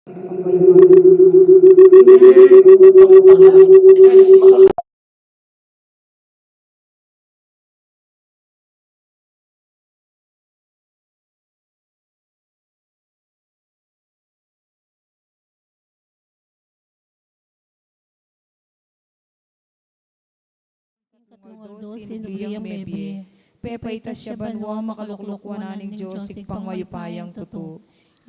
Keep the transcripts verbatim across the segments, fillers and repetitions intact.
Katlung aldo, sinubliang mebie. Pepaitas ya banua, makalukluk wanan ning Dios, Ibpang mayupayang tutu.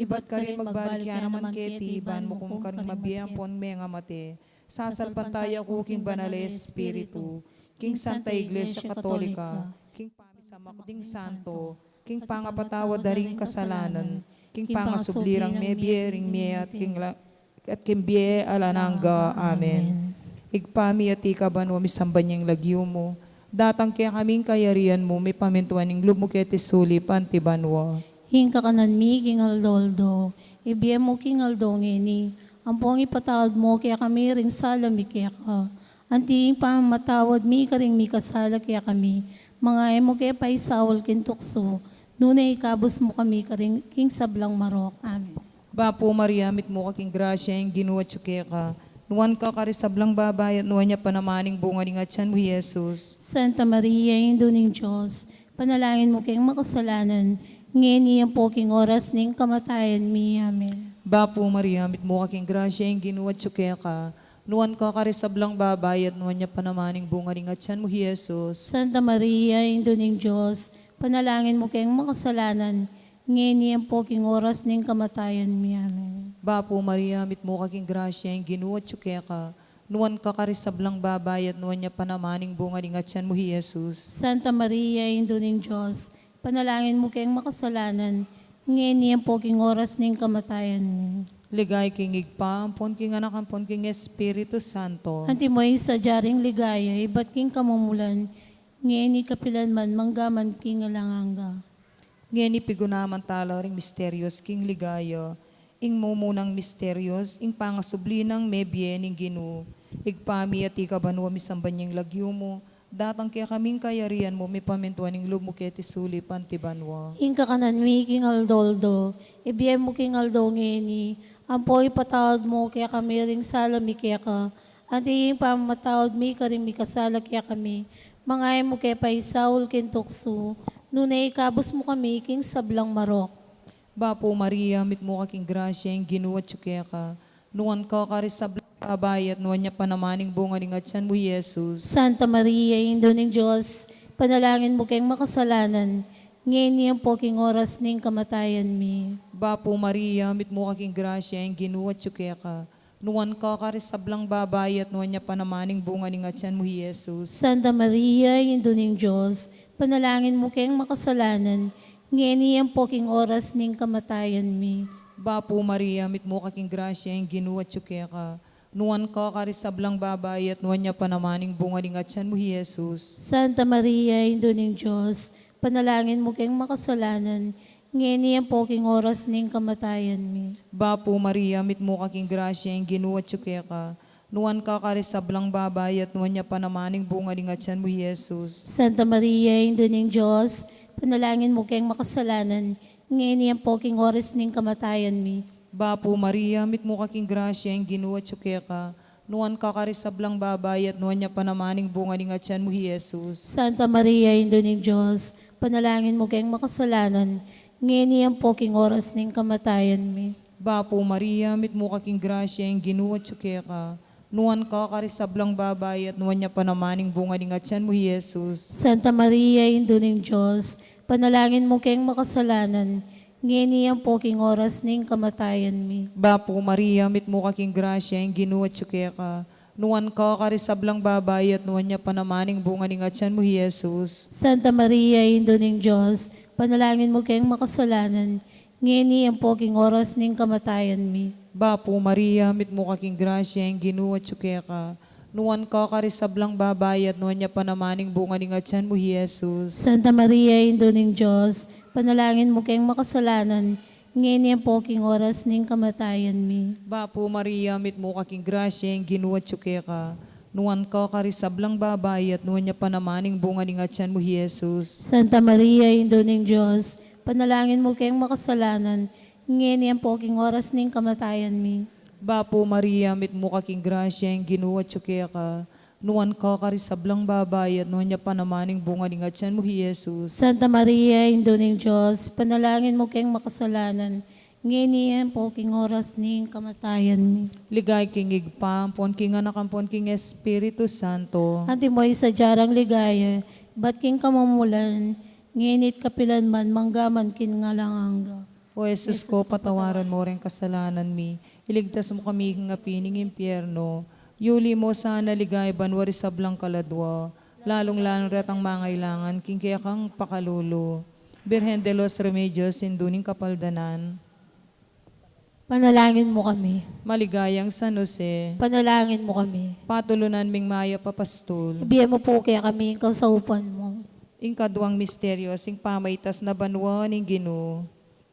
Ibat karin magbalik ya naman keti, ban mukum karing mabie ampon mengamate. Sasalpantaya ku king Banal a Espiritu, king Santa Iglesia Katolika, king pamisamak ding santo, king pangapatawad da ring kasalanan, king pangasubli rang mebie ring mie at king la-, at king bie alang angga. Amen. Ibpa mi, atiu ka banua, misamban ya ing lagyu mu. Datang kekami ing kayarian mu, mipamintuan ing lub mu keti sulip anti banua. Ing kakanan mi king aldo-aldo, ibie mu king aldo ngeni, ampon ipatawad mu kekami ring sala mi keka, anti ing pamamatawad mi karing mikasala kekami. Manga e mu ke paisaul king tuksu, nune ikabus mu kami karing king sablang marok. Amen. Bapu Maria, mitmu ka king grasya, ing Ginu atyu keka. Nuan ka karing sablang babai, at nuan ya pa naman ing bunga ning atyan mu, i Jesus. Santa Maria, Indu ning Dios, panalangin mu keng makasalanan, ngeni ampo king oras ning kamatayan mi. Amen. Bapu Maria, mitmu ka king grasya, ing Ginu atyu keka. Nuan ka karing sablang babai, at nuan ya pa naman ing bunga ning atyan mu, i Jesus. Santa Maria, Indu ning Dios, panalangin mu keng makasalanan, ngeni ampo king oras ning kamatayan mi. Amen. Bapu Maria, mitmu ka king grasya, ing Ginu atyu keka. Nuan ka karing sablang babai, at nuan ya pa naman ing bunga ning atyan mu, i Jesus. Santa Maria, Indu ning Dios, panalangin mu keng makasalanan, ngeni ampo king oras ning kamatayan mi. Ligaya king Ibpa, ampon king Anak, ampon king Espiritu Santo. Antimo ing sadya ring ligaya, ibat king kamumulan, ngeni kapilan man, mangga man king alang angga. Ngeni pigunaman tala ring misterios king ligaya. Ing mumunang misterios, ing pangasubli nang mebie ning Ginu. Ibpa mi, atiu ka banua, misamban ya ing lagyu mu. Datang kekami ing kayarian mu, mipamintuan ing lub mu keti sulip anti banua. Ing kakanan mi king aldo-aldo, ibie mu king aldo ngeni, ampo ipatawad mu kekami ring sala mi keka, anti ing pamamatawad mi karing mikasala kekami. Manga e mu ke paisaul king tuksu, nune ikabus mu kami king sablang marok. Bapu Maria, mitmu ka king grasya, ing Ginu atyu keka. Nuan ka karing sablang babai, at nuan ya pa naman ing bunga ning atyan mu, i Jesus. Santa Maria, Indu ning Dios, panalangin mu keng makasalanan, ngeni ampo king oras ning kamatayan mi. Bapu Maria, mitmu ka king grasya, ing Ginu atyu keka. Nuan ka karing sablang babai, at nuan ya pa naman ing bunga ning atyan mu, i Jesus. Santa Maria, Indu ning Dios, panalangin mu keng makasalanan, ngeni ampo king oras ning kamatayan mi. Bapu Maria, mitmu ka king grasya, ing Ginu atyu keka. Nuan ka karing sablang babai, at nuan ya pa naman ing bunga ning atyan mu, i Jesus. Santa Maria, Indu ning Dios, panalangin mu keng makasalanan, ngeni ampo king oras ning kamatayan mi. Bapu Maria, mitmu ka king grasya, ing Ginu atyu keka. Nuan ka karing sablang babai, at nuan ya pa naman ing bunga ning atyan mu, i Jesus. Santa Maria, Indu ning Dios, panalangin mu keng makasalanan, ngeni ampo king oras ning kamatayan mi. Bapu Maria, mitmu ka king grasya, ing Ginu atyu keka. Nuan ka karing sablang babai, at nuan ya pa naman ing bunga ning atyan mu, i Jesus. Santa Maria, Indu ning Dios, panalangin mu keng makasalanan, ngeni ampo king oras ning kamatayan mi. Bapu Maria, mitmu ka king grasya, ing Ginu atyu keka. Nuan ka karing sablang babai, at nuan ya pa naman ing bunga ning atyan mu, i Jesus. Santa Maria, Indu ning Dios, panalangin mu keng makasalanan, ngeni ampo king oras ning kamatayan mi. Bapu Maria, mitmu ka king grasya, ing Ginu atyu keka. Nuan ka karing sablang babai, at nuan ya pa naman ing bunga ning atyan mu, i Jesus. Santa Maria, Indu ning Dios, panalangin mu keng makasalanan, ngeni ampo king oras ning kamatayan mi. Bapu Maria, mitmu ka king grasya, ing Ginu atyu keka. Nuan ka karing sablang babai, at nuan ya pa naman ing bunga ning atyan mu, i Jesus. Santa Maria, Indu ning Dios, panalangin mu keng makasalanan, ngeni ampo king oras ning kamatayan mi. Bapu Maria, mitmu ka king grasya, ing Ginu atyu keka. Nuan ka karing sablang babai, at nuan ya pa naman ing bunga ning atyan mu, i Jesus. Santa Maria, Indu ning Dios, panalangin mu keng makasalanan, ngeni ampo king oras ning kamatayan mi. Bapu Maria, mitmu ka king grasya, ing Ginu atyu keka. Nuan ka karing sablang babai, at nuan ya pa naman ing bunga ning atyan mu, i Jesus. Santa Maria, Indu ning Dios, ipanalangin mu keng makasalanan, ngeni ampo king oras ning kamatayan mi. Ligaya king Ibpa, ampon king Anak, ampon king Espiritu Santo. Antimo ing sadya rang ligaya, ibat king kamumulan, ngeni at kapilan man, mangga man king alang angga. O Jesus ko, patawaran mo ring kasalanan mi, iligtas mo kami king api ning impyerno, yuli mo sana king banua ring sablang kaladua, lalung-lalu na retang mangailangan king kekang pakalulu. Birhen de los Remedios, Indu ning Kapaldanan. Panalangin mo kami. Maligayang San Jose. Panalangin mo kami. Patulunan ming mayap a pastul. Ibie mu pu kekami ing kasaupan mu. Ing kaduang misteryo, ing pamaitas na banua ning Ginu.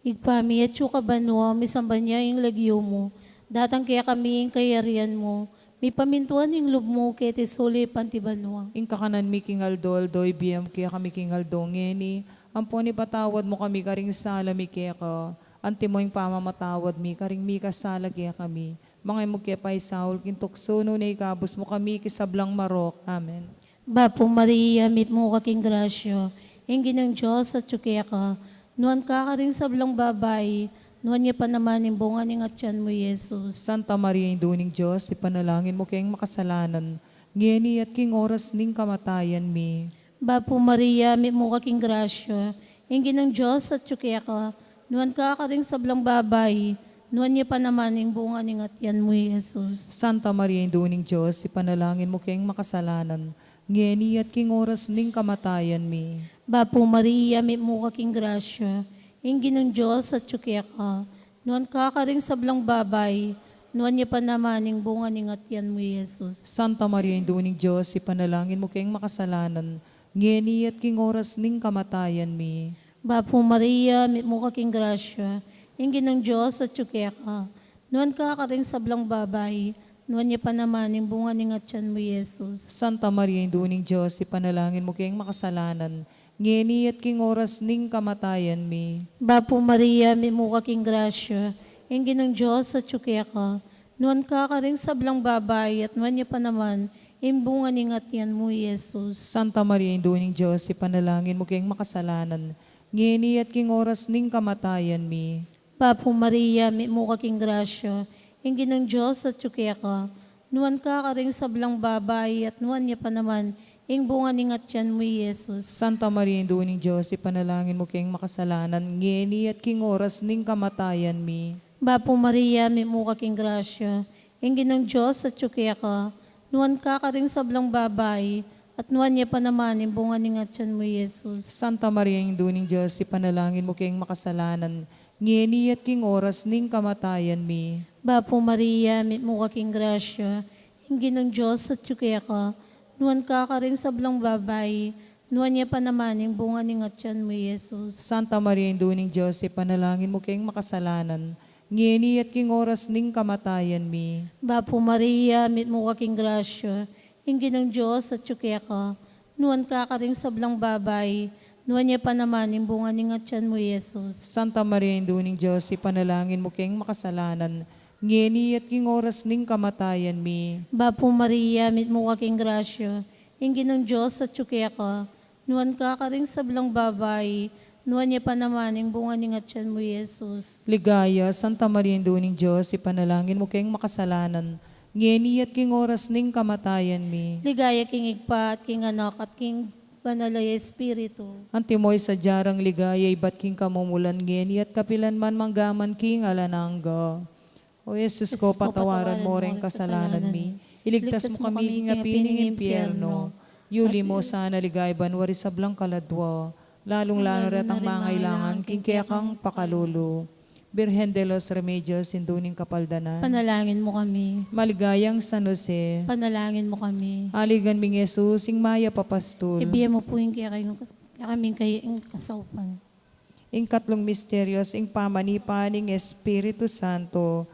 Ibpa mi, atyu ka banua, misamban ya ing lagyu mu. Datang kekami ing kayarian mu. Mipamintuan ing lub mu keti sulip anti banua. Ing kakanan mi king aldo-aldo, ibie mu kekami king aldo ngeni. Ampon ipatawad mu kami karing sala mi keka, antimo ing pamamatawad mi karing mikasala kekami. Manga e mu ke paisaul king tuksu, nune ikabus mu kami king sablang marok. Amen. Bapu Maria, mitmu ka king grasya, ing Ginung Dios atyu keka, nuan ka karing sablang babai, nuan ya pa naman ing bunga ning atyan mu, i Jesus. Santa Maria, Indu ning Dios, ipanalangin mu keng makasalanan, ngeni at king oras ning kamatayan mi. Bapu Maria, mitmu ka king grasya, ing Ginung Dios atyu keka, nuan ka karing sablang babai, nuan ya pa naman ing bunga ning atyan mu, i Jesus. Santa Maria, Indu ning Dios, ipanalangin mu keng makasalanan, ngeni at king oras ning kamatayan mi. Bapu Maria, mitmu ka king grasya, ing Ginung Dios atyu keka, nuan ka karing sablang babai, nuan ya pa naman ing bunga ning atyan mu, i Jesus. Santa Maria, Indu ning Dios, ipanalangin mu keng makasalanan, ngeni at king oras ning kamatayan mi. Bapu Maria, mitmu ka king grasya, ing Ginung Dios atyu keka, nuan ka karing sablang babai, nuan ya pa naman ing bunga ning atyan mu, i Jesus. Santa Maria, Indu ning Dios, ipanalangin mu keng makasalanan, ngeni at king oras ning kamatayan mi. Bapu Maria, mitmu ka king grasya, ing Ginung Dios atyu keka, nuan ka karing sablang babai, at nuan ya pa naman ing bunga ning atyan mu, i Jesus. Santa Maria, Indu ning Dios, ipanalangin mu keng makasalanan, ngeni at king oras ning kamatayan mi. Bapu Maria, mitmu ka king grasya, ing Ginung Dios atyu keka, nuan ka karing sablang babai, at nuan ya pa naman ing bunga ning atyan mu, i Jesus. Santa Maria, Indu ning Dios, ipanalangin mu keng makasalanan, ngeni at king oras ning kamatayan mi. Bapu Maria, mitmu ka king grasya, ing Ginung Dios atyu keka, nuan ka karing sablang babai, at nuan ya pa naman ing bunga ning atyan mu, i Jesus. Santa Maria, Indu ning Dios, ipanalangin mu keng makasalanan, ngeni at king oras ning kamatayan mi. Bapu Maria, mitmu ka king grasya, ing Ginung Dios atyu keka, nuan ka karing sablang babai, nuan ya pa naman ing bunga ning atyan mu, i Jesus. Santa Maria, Indu ning Dios, ipanalangin mu keng makasalanan, ngeni at king oras ning kamatayan mi. Bapu Maria, mitmu ka king grasya, ing Ginung Dios atyu keka, nuan ka karing sablang babai, nuan ya pa naman ing bunga ning atyan mu, i Jesus. Santa Maria, Indu ning Dios, ipanalangin mu keng makasalanan, ngeni at king oras ning kamatayan mi. Bapu Maria, mitmu ka king grasya, ing Ginung Dios atyu keka, nuan ka karing sablang babai, nuan ya pa naman ing bunga ning atyan mu, i Jesus. Ligaya, Santa Maria, Indu ning Dios, ipanalangin mu keng makasalanan, ngeni at king oras ning kamatayan mi. Ligaya king Ibpa, at king Anak, at king Banal a Espiritu. Antimo ing sadya rang ligaya, ibat king kamumulan, ngeni at kapilan man, mangga man king alang angga. O Jesus ko, patawaran mo ring kasalanan mi, iligtas mo kami king api ning impyerno, yuli mo sana king banua ring sablang kaladua, lalung-lalu na retang mangailangan king kekang pakalulu. Birhen de los Remedios, Indu ning Kapaldanan. Panalangin mo kami. Maligayang San Jose. Panalangin mo kami. Aligan ming Jesus, ing mayap a pastul. Ibie mu pu ing kekami, kekami ing kasaupan. Ing katlung misteryos, ing pamanipa ning Espiritu Santo.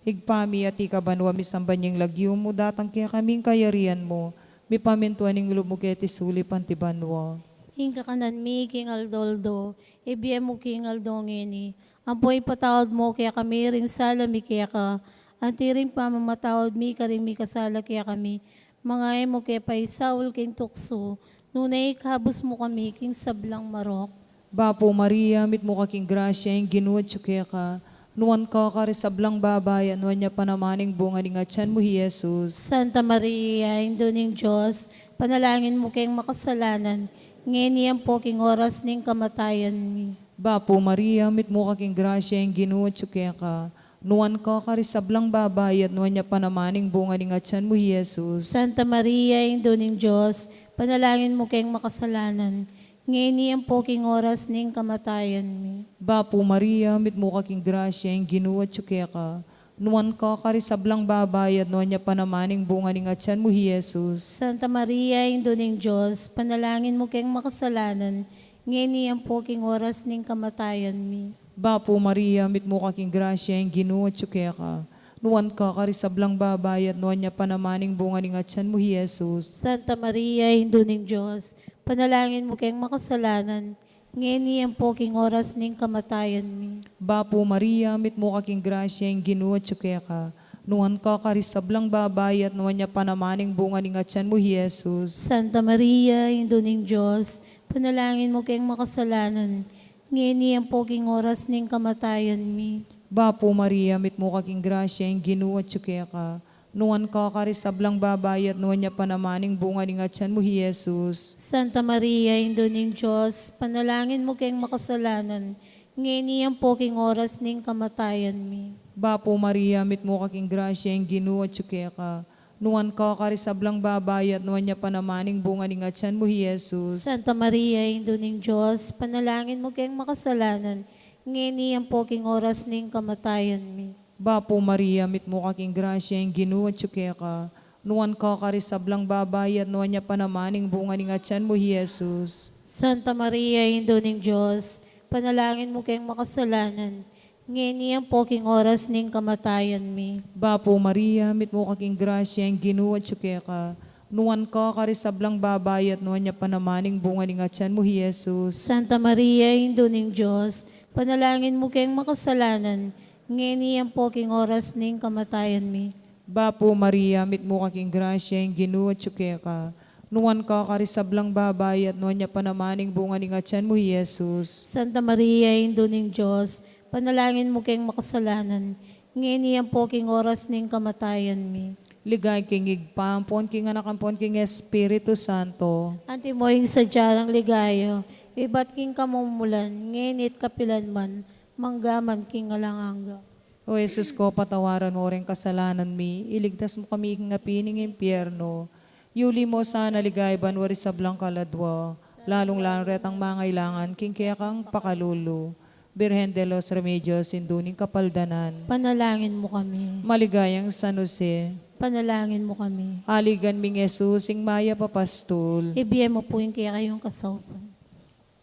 Ibpa mi, atiu ka banua, misamban ya ing lagyu mu, datang kekami ing kayarian mu, mipamintuan ing lub mu keti sulip anti banua. Ing kakanan mi king aldo-aldo, ibie mu king aldo ngeni, Ampo ipatawad mu kekami ring sala mi keka, anti ring pamamatawad mi karing mikasala kekami. Manga e mu ke paisaul king tuksu, nune ikabus mu kami king sablang marok. Bapu Maria, mitmu ka king grasya, ing Ginu atyu keka. Nuan ka karing sablang babai, at nuan ya pa naman ing bunga ning atyan mu, i Jesus. Santa Maria, Indu ning Dios, panalangin mu keng makasalanan, ngeni ampo king oras ning kamatayan mi. Bapu Maria, mitmu ka king grasya, ing Ginu atyu keka. Nuan ka karing sablang babai, at nuan ya pa naman ing bunga ning atyan mu, i Jesus. Santa Maria, Indu ning Dios, panalangin mu keng makasalanan, ngeni ampo king oras ning kamatayan mi. Bapu Maria, mitmu ka king grasya, ing Ginu atyu keka. Nuan ka karing sablang babai, at nuan ya pa naman ing bunga ning atyan mu, i Jesus. Santa Maria, Indu ning Dios, panalangin mu keng makasalanan, ngeni ampo king oras ning kamatayan mi. Bapu Maria, mitmu ka king grasya, ing Ginu atyu keka. Nuan ka karing sablang babai, at nuan ya pa naman ing bunga ning atyan mu, i Jesus. Santa Maria, Indu ning Dios, panalangin mu keng makasalanan, ngeni ampo king oras ning kamatayan mi. Bapu Maria, mitmu ka king grasya, ing Ginu atyu keka. Nuan ka karing sablang babai, at nuan ya pa naman ing bunga ning atyan mu, i Jesus. Santa Maria, Indu ning Dios, panalangin mu keng makasalanan, ngeni ampo king oras ning kamatayan mi. Bapu Maria, mitmu ka king grasya, ing Ginu atyu keka. Nuan ka karing sablang babai, at nuan ya pa naman ing bunga ning atyan mu, i Jesus. Santa Maria, Indu ning Dios, panalangin mu keng makasalanan, ngeni ampo king oras ning kamatayan mi. Bapu Maria, mitmu ka king grasya, ing Ginu atyu keka. Nuan ka karing sablang babai, at nuan ya pa naman ing bunga ning atyan mu, i Jesus. Santa Maria, Indu ning Dios, panalangin mu keng makasalanan, ngeni ampo king oras ning kamatayan mi. Bapu Maria, mitmu ka king grasya, ing Ginu atyu keka. Nuan ka karing sablang babai, at nuan ya pa naman ing bunga ning atyan mu, i Jesus. Santa Maria, Indu ning Dios, panalangin mu keng makasalanan, ngeni ampo king oras ning kamatayan mi. Bapu Maria, mitmu ka king grasya, ing Ginu atyu keka. Nuan ka karing sablang babai, at nuan ya pa naman ing bunga ning atyan mu, i Jesus. Santa Maria, Indu ning Dios, panalangin mu keng makasalanan, ngeni ampo king oras ning kamatayan mi. Bapu Maria, mitmu ka king grasya, ing Ginu atyu keka. Nuan ka karing sablang babai, at nuan ya pa naman ing bunga ning atyan mu, i Jesus. Santa Maria, Indu ning Dios, panalangin mu keng makasalanan, ngeni ampo king oras ning kamatayan mi. Ligaya king Ibpa, ampon king Anak, ampon king Espiritu Santo. Antimo ing sadya nang ligaya, ibat king kamumulan, ngeni at kapilan man, mangga man king alang angga. O Jesus ko, patawaran mo ring kasalanan mi, iligtas mo kami king api ning impyerno. Yuli mo sana king banua ring sablang kaladua, lalung-lalu retang mangailangan king kekang pakalulu. Birhen de los Remedios, Indu ning Kapaldanan. Panalangin mo kami. Maligayang San Jose. Panalangin mo kami. Aligan ming Jesus, ing mayap a pastul. Ibie mu pu ing kekayung kasaupan.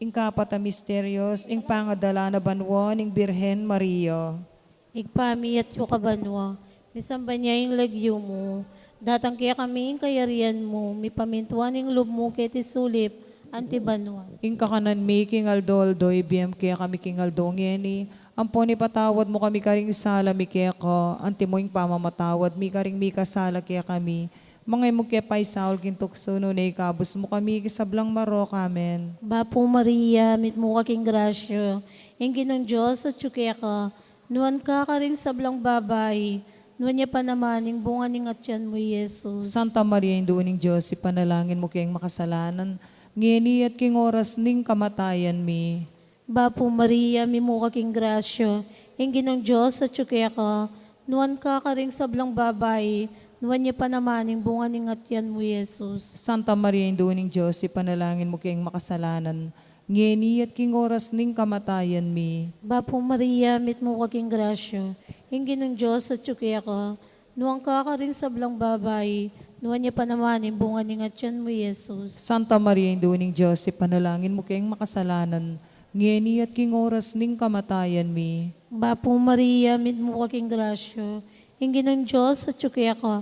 Ing kapat a misteryos, ing pangadala na banua ning Birhen Maria. Ibpa mi, atyu ka banua, misamban ya ing lagyu mu, datang kekami ing kayarian mu, mipamintuan ing lub mu keti sulip anti banua. Ing kakanan mi king aldo-aldo, ibie mu kekami king aldo ngeni, ampon ipatawad mu kami karing sala mi keka, antimo ing pamamatawad mi karing mikasala kekami. Manga e mu ke paisaul king tuksu, nune ikabus mu kami king sablang marok. Amen. Bapu Maria, mitmu ka king grasya, ing Ginung Dios atyu keka, nuan ka karing sablang babai, nuan ya pa naman ing bunga ning atyan mu, i Jesus. Santa Maria, Indu ning Dios, ipanalangin mu keng makasalanan, ngeni at king oras ning kamatayan mi. Bapu Maria, mitmu ka king grasya, ing Ginung Dios atyu keka, nuan ka karing sablang babai, nuan ya pa naman ing bunga ning atyan mu, i Jesus. Santa Maria, Indu ning Dios, ipanalangin mu keng makasalanan, ngeni at king oras ning kamatayan mi. Bapu Maria, mitmu ka king grasya, ing Ginung Dios atyu keka, nuan ka karing sablang babai, nuan ya pa naman ing bunga ning atyan mu, i Jesus. Santa Maria, Indu ning Dios, ipanalangin mu keng makasalanan, ngeni at king oras ning kamatayan mi. Bapu Maria, mitmu ka king grasya, ing Ginung Dios atyu keka,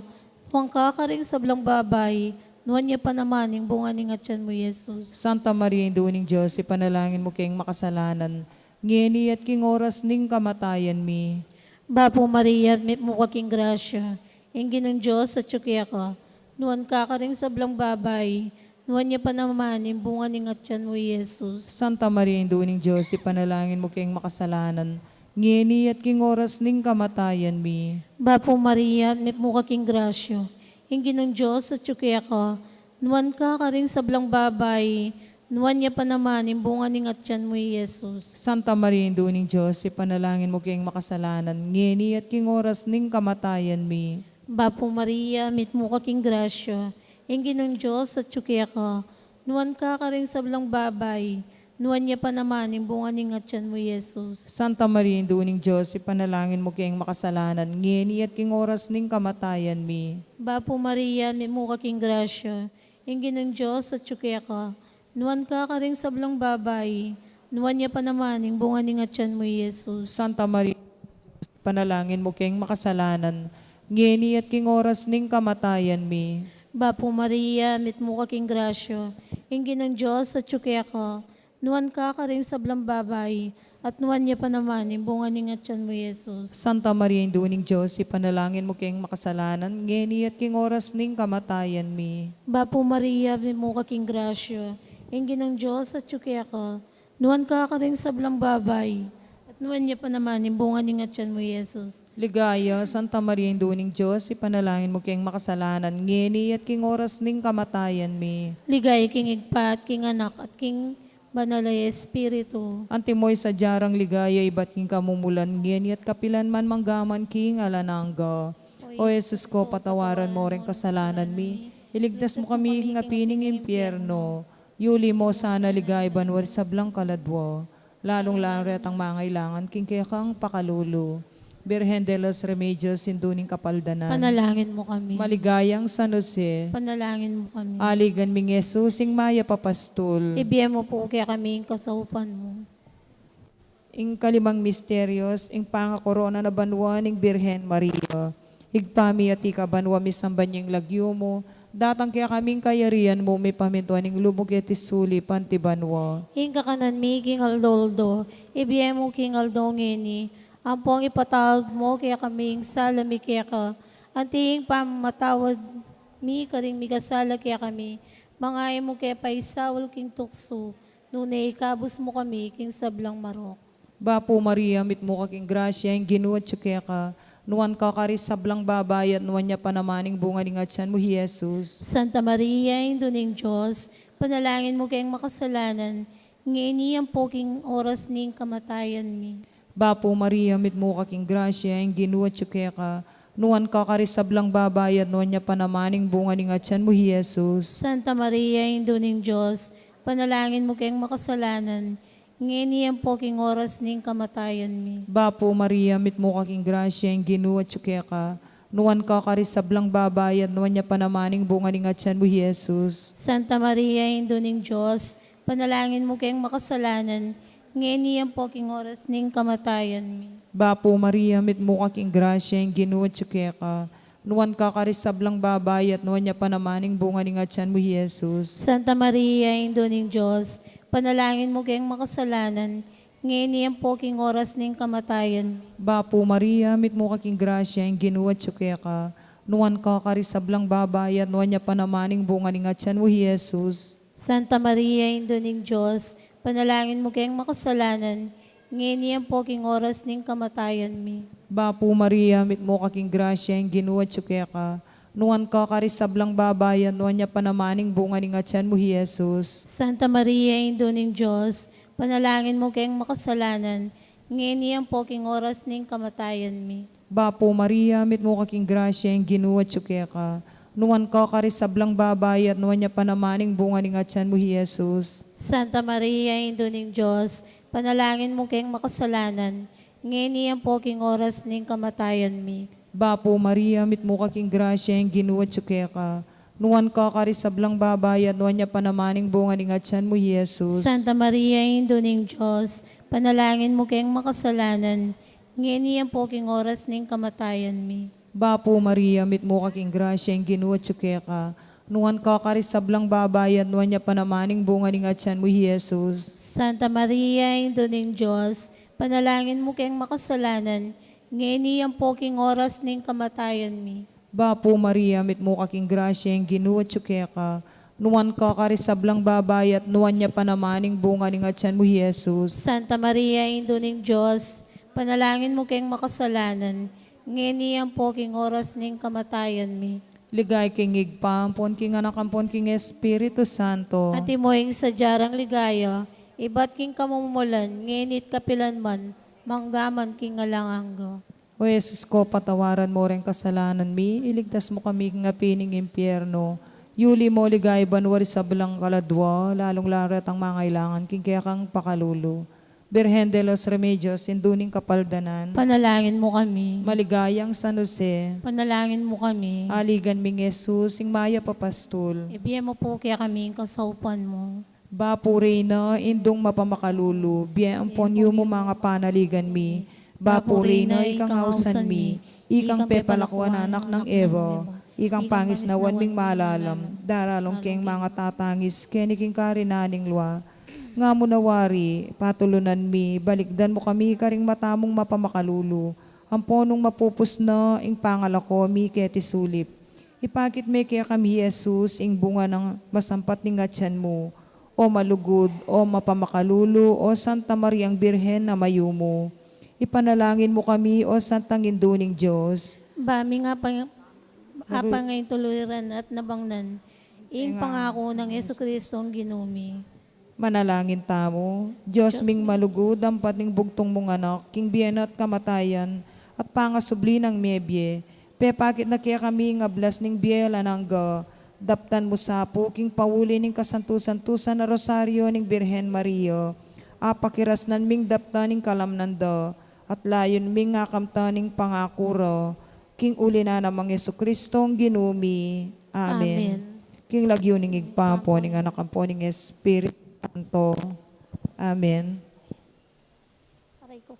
nuan ka karing sablang babai, nuan ya pa naman ing bunga ning atyan mu, i Jesus. Santa Maria, Indu ning Dios, ipanalangin mu keng makasalanan, ngeni at king oras ning kamatayan mi. Bapu Maria, mitmu ka king grasya, ing Ginung Dios atyu keka, nuan ka karing sablang babai, nuan ya pa naman ing bunga ning atyan mu, Jesus. Santa Maria, Indu ning Dios, ipanalangin mu keng makasalanan, ngeni at king oras ning kamatayan mi. Bapu Maria, mitmu ka king grasya, ing Ginung Dios atyu keka, nuan ka karing sablang babai, nuan ya pa naman ing bunga ning atyan mu, Jesus. Santa Maria, Indu ning Dios, ipanalangin mu keng makasalanan, ngeni at king oras ning kamatayan mi. Bapu Maria, mitmu ka king grasya, ing Ginung Dios atyu keka, nuan ka karing sablang babai, nuan ya pa naman ing bunga ning atyan mu, Jesus. Santa Maria, Indu ning Dios, ipanalangin mu keng makasalanan, ngeni at king oras ning kamatayan mi. Bapu Maria, mitmu ka king grasya, ing Ginung Dios atyu keka, nuan ka karing sablang babai, nuan ya pa naman ing bunga ning atyan mu, Jesus. Santa Maria, panalangin mu keng makasalanan, ngeni at king oras ning kamatayan mi. Bapu Maria, mitmu ka king grasya, ing Ginung Dios atyu keka, nuan ka karing sablang babai, at nuan ya pa naman ing bunga ning atyan mu, Jesus. Santa Maria, Indu ning Dios, ipanalangin mu keng makasalanan, ngeni at king oras ning kamatayan mi. Bapu Maria, mitmu ka king grasya, ing Ginung Dios atyu keka, nuan ka karing sablang babai, at nuan ya pa naman ing bunga ning atyan mu, Jesus. Ligaya, Santa Maria, Indu ning Dios, ipanalangin mu keng makasalanan, ngeni at king oras ning kamatayan mi. Ligaya king Ibpa, at king Anak, at king Banal a Espiritu. Antimo ing sadya rang ligaya ibat king kamumulan, ngeni at kapilan man, mangga man king alang angga. O Jesus ko, patawaran mo reng kasalanan mi, iligtas mu kami king api ning impyerno, yuli mo sana ligaya banua ring sablang kaladua, lalung-lalu retang mangailangan king kekang pakalulu. Birhen de los Remedios, Indu ning Kapaldanan. Panalangin mu kami. Maligayang San Jose. Panalangin mu kami. Aligan ming Jesus, ing mayap a pastul. Ibie mu pu kekami ing kasaupan mu. Ing kalimang misterios, ing pangakorona na banua ning Birhen Maria. Ibpa mi, atiu ka banua, misamban ya ing lagyu mu, datang kekami ing kayarian mu, mipamintuan ing lub mu keti sulip anti banua. Ing kakanan mi king aldo-aldo, ibie mu king aldo ngeni, ampong ipatawad mu kekami ing sala mi keka, anti ing pamamatawad mi karing mikasala kekami, manga e mu ke paisaul king tuksu, nune ikabus mu kami king sablang marok. Bapu Maria, mitmu ka king grasya, ing Ginu atyu keka, nuan ka karing sablang babai, at nuan ya pa naman ing bunga ning atyan mu, i Jesus. Santa Maria, Indu ning Dios, panalangin mu keng makasalanan, ngeni ampo king oras ning kamatayan mi. Bapu Maria, mitmu ka king grasya, ing Ginu atyu keka, nuan ka karing sablang babai, at nuan ya pa naman ing bunga ning atyan mu, i Jesus. Santa Maria, Indu ning Dios, panalangin mu keng makasalanan, ngeni ampo king oras ning kamatayan mi. Bapu Maria, mitmu ka king grasya, ing Ginu atyu keka, nuan ka karing sablang babai, at nuan ya pa naman ing bunga ning atyan mu, i Jesus. Santa Maria, Indu ning Dios, panalangin mu keng makasalanan, ngeni ampo king oras ning kamatayan mi. Bapu Maria, mitmu ka king grasya, ing Ginu atyu keka, nuan ka karing sablang babai, at nuan ya pa naman ing bunga ning atyan mu, i Jesus. Santa Maria, Indu ning Dios, panalangin mu keng makasalanan, ngeni ampo king oras ning kamatayan mi. Bapu Maria, mitmu ka king grasya, ing Ginu atyu keka, nuan ka karing sablang babai, at nuan ya pa naman ing bunga ning atyan mu, i Jesus. Santa Maria, Indu ning Dios, panalangin mu keng makasalanan, ngeni ampo king oras ning kamatayan mi. Bapu Maria, mitmu ka king grasya, ing Ginu atyu keka, nuan ka karing sablang babai, at nuan ya pa naman ing bunga ning atyan mu, i Jesus. Santa Maria, Indu ning Dios, panalangin mu keng makasalanan, ngeni ampo king oras ning kamatayan mi. Bapu Maria, mitmu ka king grasya, ing Ginu atyu keka, nuan ka karing sablang babai, at nuan ya pa naman ing bunga ning atyan mu, i Jesus. Santa Maria, Indu ning Dios, panalangin mu keng makasalanan, ngeni ampo king oras ning kamatayan mi. Bapu Maria, mitmu ka king grasya, ing Ginu atyu keka, nuan ka karing sablang babai, at nuan ya pa naman ing bunga ning atyan mu, i Jesus. Santa Maria, Indu ning Dios, panalangin mu keng makasalanan, ngeni ampo king oras ning kamatayan mi. Bapu Maria, mitmu ka king grasya, ing Ginu atyu keka, Nuan ka karing sablang babai at nuan ya pa naman ing bunga ning atian mu, i Jesus. Santa Maria, Indu ning Dios, panalangin mu keng makasalanan, ngeni ampo king oras ning kamatayan mi. Bapu Maria, mitmu ka king grasya, ing Ginu atyu keka. Nuan ka karing sablang babai at nuan ya pa naman ing bunga ning atian mu, i Jesus. Santa Maria, Indu ning Dios, panalangin mu keng makasalanan, ngeni ampo king oras ning kamatayan mi. Ligaya king Ibpa, ampon king Anak, ampon king Espiritu Santo. Antimo ing sadya rang ligaya, ibat king kamumulan, ngeni at kapilan man, mangga man king alang angga. O Jesus ko, patawaran mu reng kasalanan mi, iligtas mu kami king api ning impyerno. Yuli mu king ligaya banua ring sablang kaladua, lalung-lalu retang mangailangan king kekang pakalulu. Birhen de los Remedios, Indu ning Kapaldanan. Panalangin mu kami. Maligayang San Jose. Panalangin mu kami. Aligan ming Jesus, ing mayap a pastul. Ibie mu pu kekami ing kasaupan mu. Bapu Reyna, Indung mapamakalulu, bie ampon yumu mangapanaligan mi. Bapu Reyna, ikang ausan mi, ikang pepalakuan anak nang Eva, ikang pangisnawan ming malalam, daralan keng mangatatangis keni king karinan ning lua. Nga mu na wari, patulunan mi, balikdan mu kami karing mata mung mapamakalulu, ampon nung mapupus na ing pangalako mi keti sulip. Ipakit me kekami i Jesus, ing bunga nang masampat ning atian mu. O malugud, o mapamakalulu, o Santa Mariang Birhen a mayumu. Ipanalangin mu kami, o Santang Indu ning Dios. Ba ming apang-, apangayun tuluran at nabangnan ing pangaku nang Jesucristo ing Ginu mi. Manalangin tamu. Dios ming malugud, ampat ning bugtung mung Anak, king bie na at kamatayan, at pangasubli nang mebie, pepakit na kekami ing ablas ning bie alang angga, daptan mu sa pu king pauli ning kasantu-santusan a Rosario ning Birhen Maria, apakirasnan ming daptan ing kalamnan da, at layun ming akamtan ing pangaku ra, king uli na nang Jesucristo ing Ginu mi. Amen. Amen. King lagyu ning Ibpa, ampo ning Anak, ampo ning Espiritu Santo. Amen. Aray ko.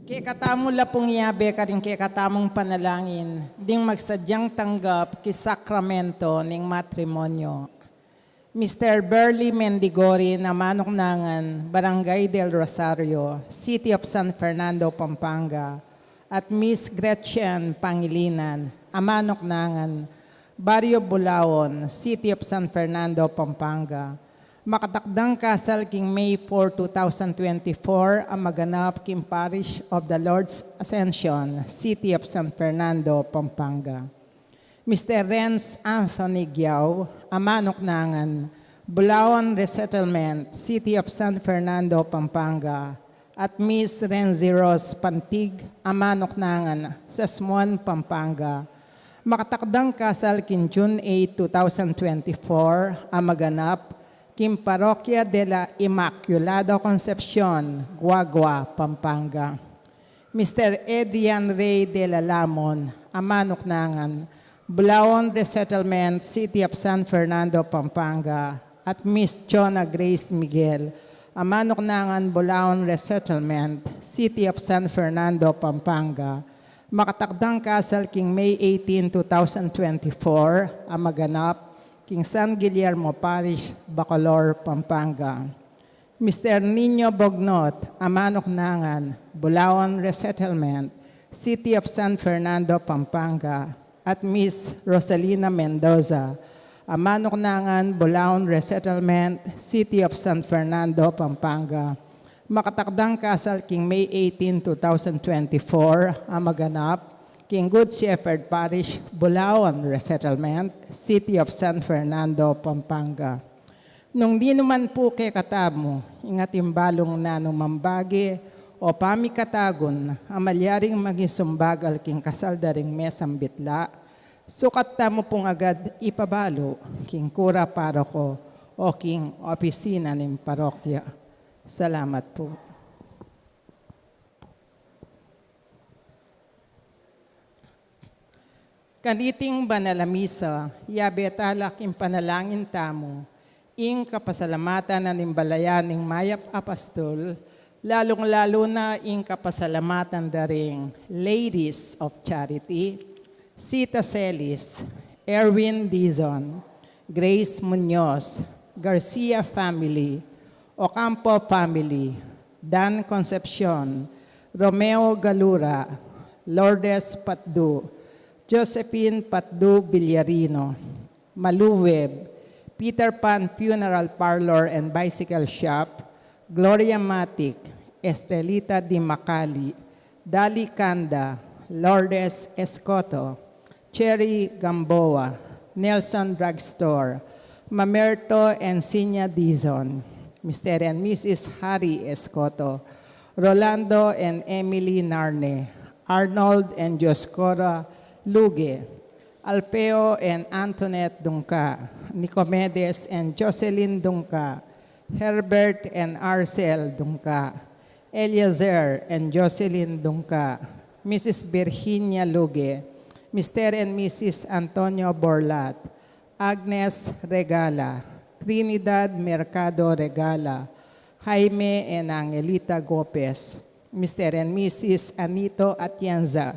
Kekatamung lapung yabe karing kekatamung panalangin ding magsadyang tanggap king sakramento ning matrimonyo. Mister Burley Mendigorin, Amanuknangan, Barangay del Rosario, City of San Fernando, Pampanga, at Miss Gretchen Pangilinan, Amanuknangan, Barrio Bulaon, City of San Fernando, Pampanga. Makatakdang kasal king May four, two thousand twenty-four, a maganap king Parish of the Lord's Ascension, City of San Fernando, Pampanga. Mister Renz Anthony Giao, Amanuknangan, Bulaon Resettlement, City of San Fernando, Pampanga, at Miss Renzi Rose Pantig, Amanuknangan, Sesmuan, Pampanga. Makatakdang kasal king June eight, two thousand twenty-four, a maganap king Parokya de la Inmaculada Concepcion, Guagua, Pampanga. Mister Adrian Ray de la Lamon, Amanuknangan, Bulaon Resettlement, City of San Fernando, Pampanga, at Miss Jonah Grace Miguel, Amanuknangan, Bulaon Resettlement, City of San Fernando, Pampanga. Makatakdang kasal king May eighteen, two thousand twenty-four, a maganap king San Guillermo Parish, Bacolor, Pampanga. Mister Nino Bognot, Amanuknangan, Bulaon Resettlement, City of San Fernando, Pampanga, at Miss Rosalina Mendoza, a manuknangan, Bulaon Resettlement, City of San Fernando, Pampanga. Makatakdang kasal king May eighteen, two thousand twenty-four, a maganap king Good Shepherd Parish, Bulaon Resettlement, City of San Fernando, Pampanga. Nung dinuman pu kekatamu ing atin balung nanumang bage o pamikatagun a malyaring maging sumbagal king kasal da ring mesang bitla, sukat tamu pung agad ipabalu king kura paroko o king opisina ning parokya. Salamat pu. Kaniting banal a misa, yabe tala king panalangin tamu ing kapasalamatan na ning balayan ning mayap a pastul, lalung-lalu na ing kapasalamatan da ring Ladies of Charity, Sita Celis, Erwin Dizon, Grace Muñoz, Garcia family, Ocampo family, Dan Concepcion, Romeo Galura, Lourdes Patdu, Josephine Patdu Villarino, Malu Webb, Peter Pan Funeral Parlor and Bicycle Shop, Gloria Matic, Estrelita Di Macali, Dali Canda, Lourdes Escoto, Cherry Gamboa, Nelson Drugstore, Mamerto and Sinya Dizon, Mister and Missus Harry Escoto, Rolando and Emily Narne, Arnold and Dioscora Luge, Alpeo and Antoinette Dungca, Nicomedes and Jocelyn Dungca, Herbert and Arcel Dungca, Eliezer and Jocelyn Dungca, Missus Virginia Luge, Mister and Missus Antonio Borlat, Agnes Regala, Trinidad Mercado Regala, Jaime and Angelita Gopez, Mister and Missus Anito Atienza,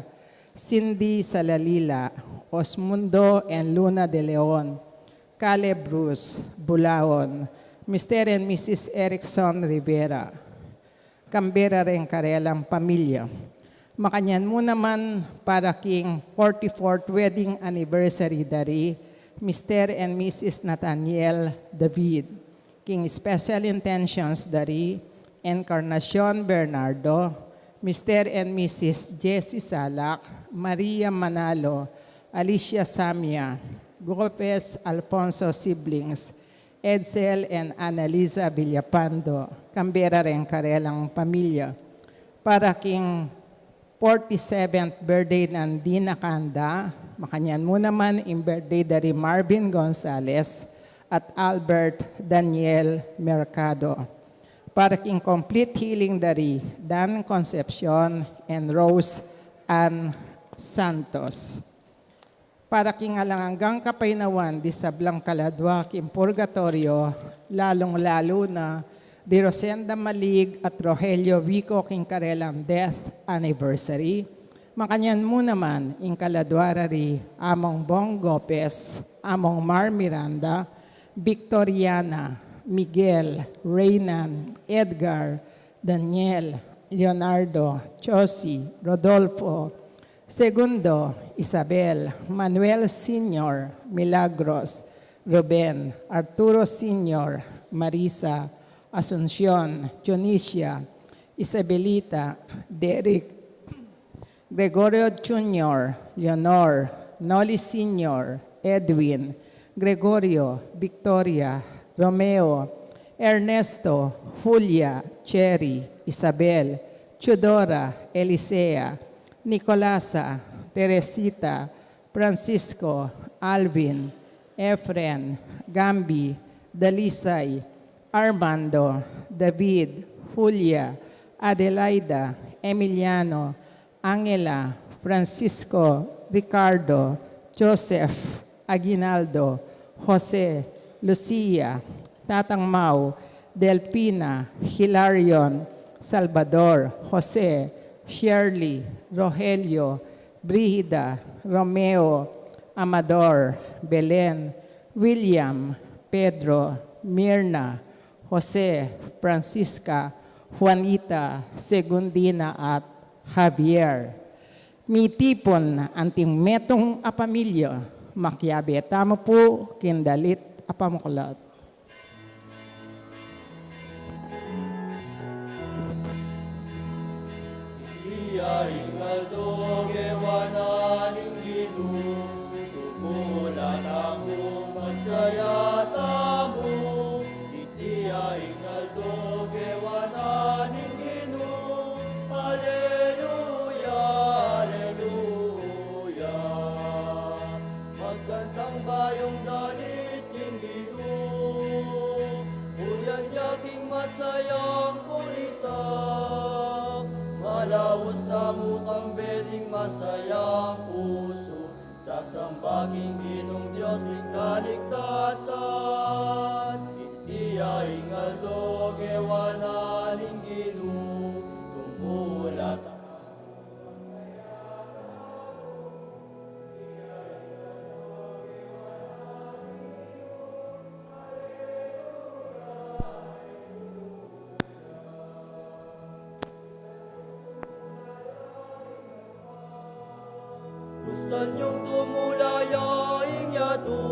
Cindy Salalila, Osmundo and Luna de Leon, Caleb Bruce, Bulaon, Mister and Missus Erickson Rivera, kambe ra reng karelang pamilya. Makanyan mu naman para king forty-fourth wedding anniversary da ri Mister and Missus Nathaniel David. King special intentions da ri Encarnacion Bernardo, Mister and Missus Jessie Salak, Maria Manalo, Alicia Samia, Gopez Alfonso siblings, Edsel and Annalisa Villapando, kambe ra reng karelang pamilya. Para king forty-seventh birthday nang Dina Canda, makanyan mu naman ing birthday da ri Marvin Gonzalez at Albert Daniel Mercado. Para king complete healing da ri Dan Concepcion and Rose Ann Santos. Para king alang anggang kapaynawan di sablang kaladua king purgatoryo, lalung-lalu na di Rosenda Malig at Rogelio Vico king karelang death anniversary, makanyan mu naman ing kaladua ra ri Among Bong Gopez, Among Mar Miranda, Victoriana, Miguel, Reynan, Edgar, Daniel, Leonardo, Josie, Rodolfo, Segundo, Isabel, Manuel Senior, Milagros, Ruben, Arturo Senior, Marisa, Asuncion, Dionisia, Isabelita, Derek, Gregorio Junior, Leonor, Noli Senior, Edwin, Gregorio, Victoria, Romeo, Ernesto, Julia, Cherry, Isabel, Chudora, Elisea, Nicolasa, Teresita, Francisco, Alvin, Efren, Gambi, Dalisay, Armando, David, Julia, Adelaida, Emiliano, Angela, Francisco, Ricardo, Joseph, Aguinaldo, Jose, Lucia, Tatang Mau, Delfina, Hilarion, Salvador, Jose, Shirley, Rogelio, Brigida, Romeo, Amador, Belen, William, Pedro, Mirna, Jose, Francisca, Juanita, Segundina at Javier. Mitipun anting metung a pamilya, makiabe tamu pu king dalit a pamuklat. Iti ing aldo gewa na ning Ginu, tumula tamu, magsaya tamu. Iti ing aldo gewa na ning Ginu. Aleluya, aleluya. Magkantang bayung dalit king Ginu. Purian ya king masayang kulisak. Malaus tamu kambe ning masayang pusu. Sasamba king Ginung Dios ning kaligtasan. Iti ing aldo gewa na ning Ginu, tumula tamu. Bustan yung tumula ya ing yatu.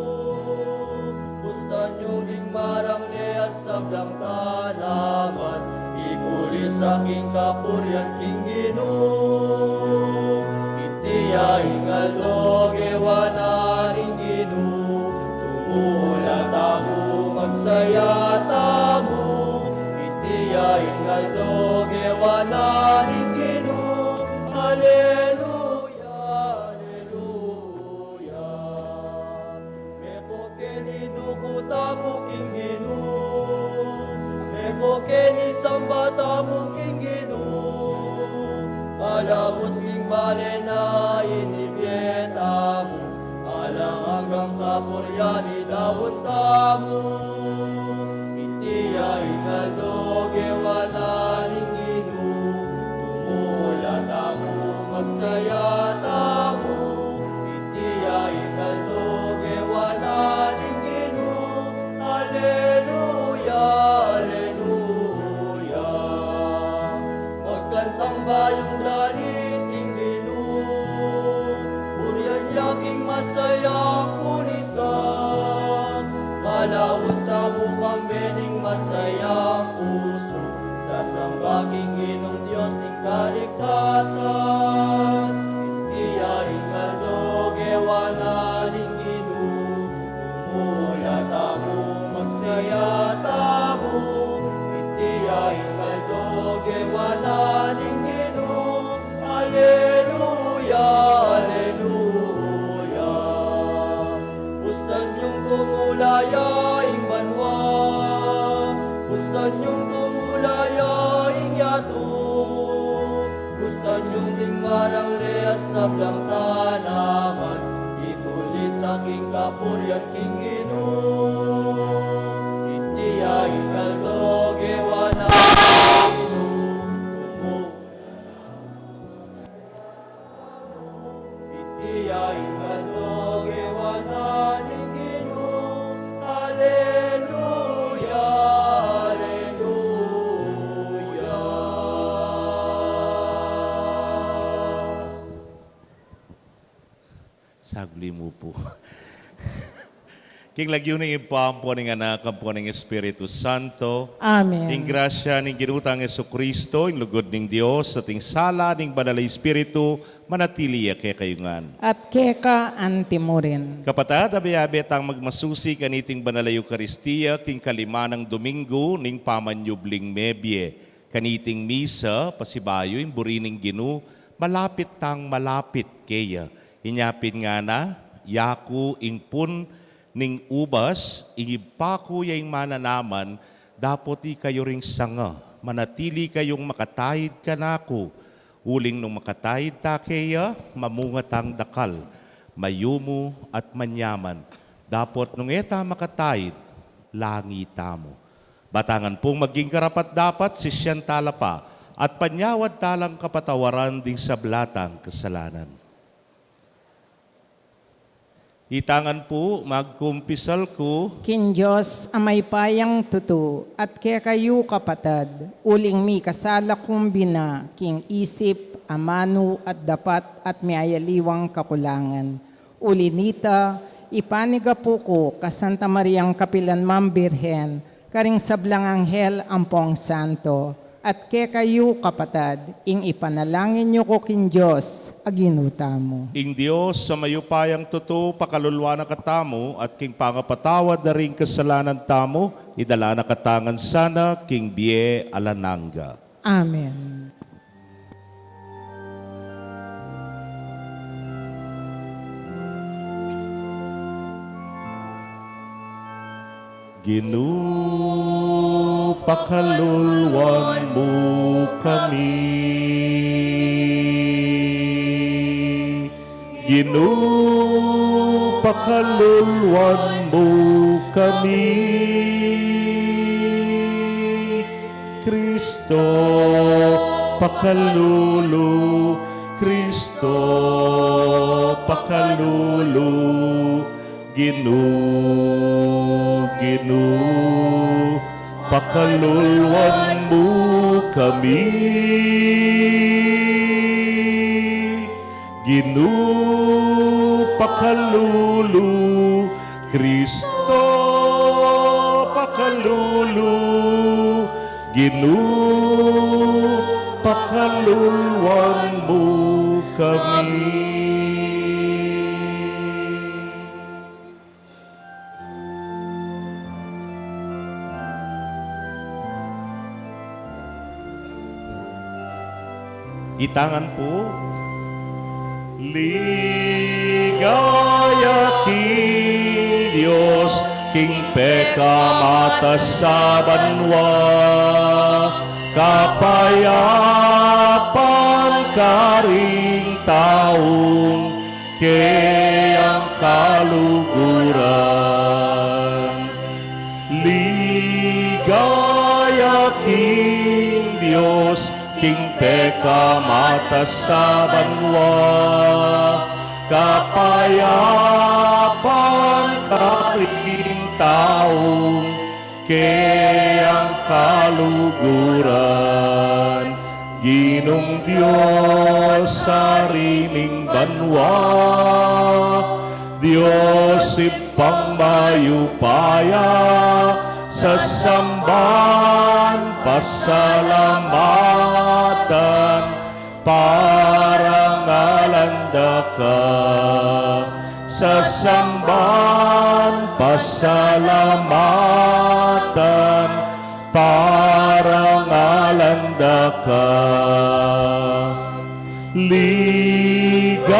Bustan yung ding marangle at sablang tanaman. Ikulisak ing kapurian king Ginu. Iti ing aldo gewa na ning Ginu. Tumula tamu, magsaya tamu. Iti ing aldo gewa na ning Ginu. Aleluya, aleluya. Meko keni duku tamu king Ginu. Meko keni samba tamu king Ginu. Palaus king bale na inibie tamu. Alang anggang kapurian idaun tamu. Iti ing aldo gewa na ning Ginu. Tumula tamu, magsaya tamu. Iti ing aldo gewa na ning Ginu. Aleluya, aleluya. Magkantang bayung dalit king Ginu. Purian ya king masayang kulisak. Palaus tamu kambe ning masayang pusu. Sasamba king Ginung Dios ning kaligtasan. Iti ing aldo gewa na ning Ginu. Tumula tamu, magsaya tamu. Iti ing aldo gewa na ning Ginu. Aleluya, aleluya. Bustan yung tumula ya ing banua. Bustan yung tumula ya ing yatu. Bustan yung ding marangle at sablang tanaman. Ikulisak ing kapurian king Ginu. Iti ing aldo gewa na ning Ginu. Tumula Iti ing aldo gewa na ning Ginu. Aleluya, aleluya. Saglit mu pu. King lagyu ning Ibpa, ampo ning Anak, ampo ning Espiritu Santo. Amen. Ing grasya ning Ginu tang Jesucristo, ing lugud ning Dios, at ing sala ning Banal a Espiritu, manatili ya kekayu ngan. At keka anti mu rin. Kapatad, abe-abe tang magmasusi kaniting Banal a Eukaristia, king kalima nang Domingo ning pamanyubling mebie. Kaniting misa, pasibayu ing buri ning Ginu, malapit tang malapit keya. Inya pin ngana, yaku ing pun ning ubas, ing Ibpa ku ya ing mananaman, dapot ikayu ring sanga, manatili kayung makataid kanaku, uling nung makataid ta keya, mamunga tang dakal, mayumu at manyaman, dapot nung e ta makataid, langi tamu. Batangan pung maging karapat-dapat, sisian tala pa, at panyawad talang kapatawaran ding sabla tang kasalanan. Itangan pu, magkumpisal ku king Dios a mayupayang tutu, at kekayu kapatad, uling mikasala kung bina, king isip, amanu at dapat at miyayaliwang kakulangan. Uli nita, ipanigapu ku ka Santa Mariang kapilan mang Birhen, karing sablang anghel ampong santo, at kekayu, kapatad, ing ipanalangin yu ku king Dios a Ginu tamu. Ing Dios a mayupayang tutu pakalulu na katamu, at king pangapatawad da ring kasalanan tamu, idala na katamu ngan sana king bie alang angga. Amen. Ginu, pakaluluan mu kami. Ginu, pakaluluan mu kami. Kristo, pakalulu. Kristo, pakalulu. Ginu, Ginu, pakaluluan mu kami. Ginu, pakalulu. Kristo, pakalulu. Ginu, pakaluluan mu kami. Ita ngan pu. Ligaya king Dios, king pekamatas a banua, kapayapan karing taung keyang kaluguran. Ligaya king Dios, king pekamatas a banua, kapayapan karing taung keyang kaluguran. Ginung Dios, Ari ning banua, Dios Ibpang mayupaya, sasamban, pasalamatan, parangalan da ka. Sasamban, pasalamatan, parangalan da ka. Ligaya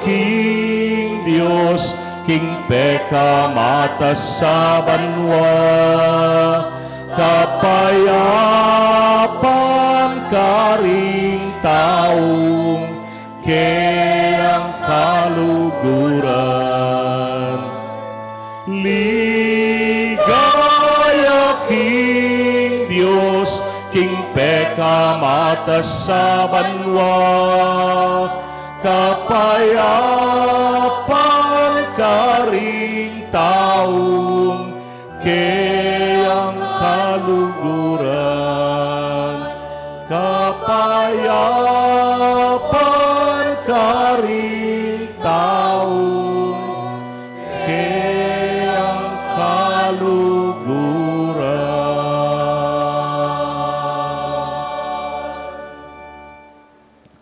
king Dios, king pekamatas a banua, kapayapan karing taung keyang kaluguran. Ligaya king Dios, king pekamatas a banua, kapayapan karing taung keyang kaluguran. Kapayapan karing taung keyang kaluguran.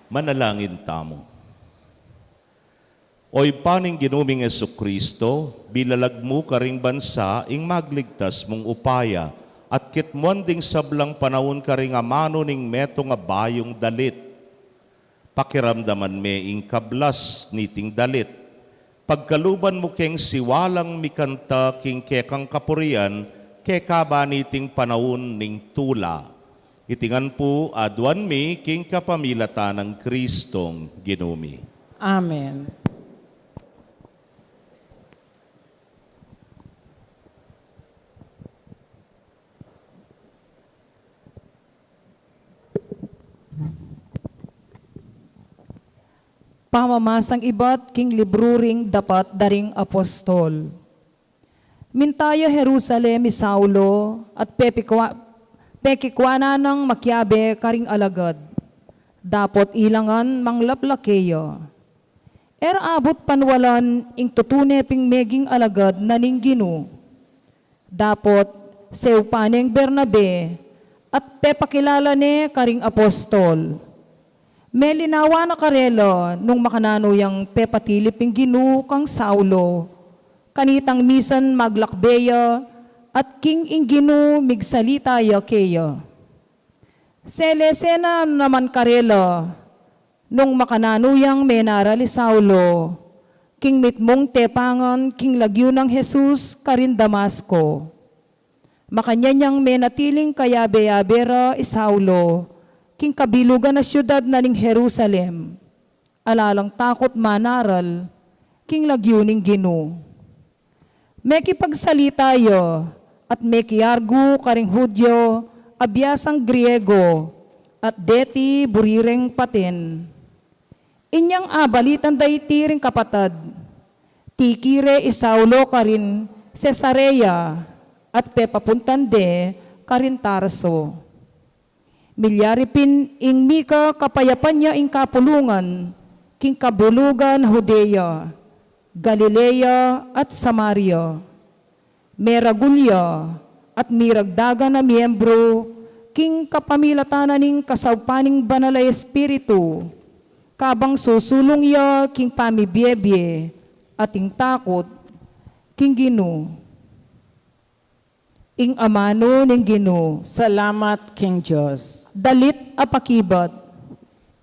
Manalangin tamu. O Ibpa ning Ginu ming Jesucristo, bilalag mu karing bansa ing magligtas mung upaya, at kitmuan ding sablang panaun karing amanu ning metung a bayung dalit. Pakiramdaman me ing kablas niting dalit. Pagkaluban mu keng siwalang mikanta king kekang kapurian, kekaba niting panaun ning tula. Iti ngan pu aduan mi king kapamilatan nang Kristong Ginu mi. Amen. Pamamasang ibat king libru ring Dapat da ring Apostol. Minta ya Jerusalem i Saulo at pepikua-, pekikuanan nang makiabe karing alagad. Dapot ila ngan manglaplake ya. E ra abut panwalan ing tutune ping meging alagad na ning Ginu. Dapot seupa neng Bernabe at pepakilala ne karing apostol. Melinawa na karela nung makananu yang pepatilip ing Ginu kang Saulo, kanitang misan maglakbe ya at king ing Ginu migsalita ya keya. Selese na naman karela nung makananu yang menaral i Saulo king mitmung tepangan king lagyu nang Jesus karin Damasco. Makanyan yang menatiling kayabe-yabe ra i Saulo king kabilugan a siudad na ning Jerusalem, ala lang takut manaral king lagyu ning Ginu. Mekipagsalita ya at mekiargu karing Judio a biasang Griego at deti buri reng paten. Inyang abalitan da iti ring kapatad, tikire i Saulo karin Cesarea at pepapuntan de karin Tarso. Milyari pin ing mika kapayapan ya ing kapulungan king kabulugan a Judea, Galilea at Samaria. Meragul ya at miragdagan a miembru king kapamilatan na ning kasaupan ning Banal a Espiritu, kabang susulung ya king pamibiebie at ing takut king Ginu. Ing amanu ning Ginu. Salamat king Dios. Dalit a pakibat.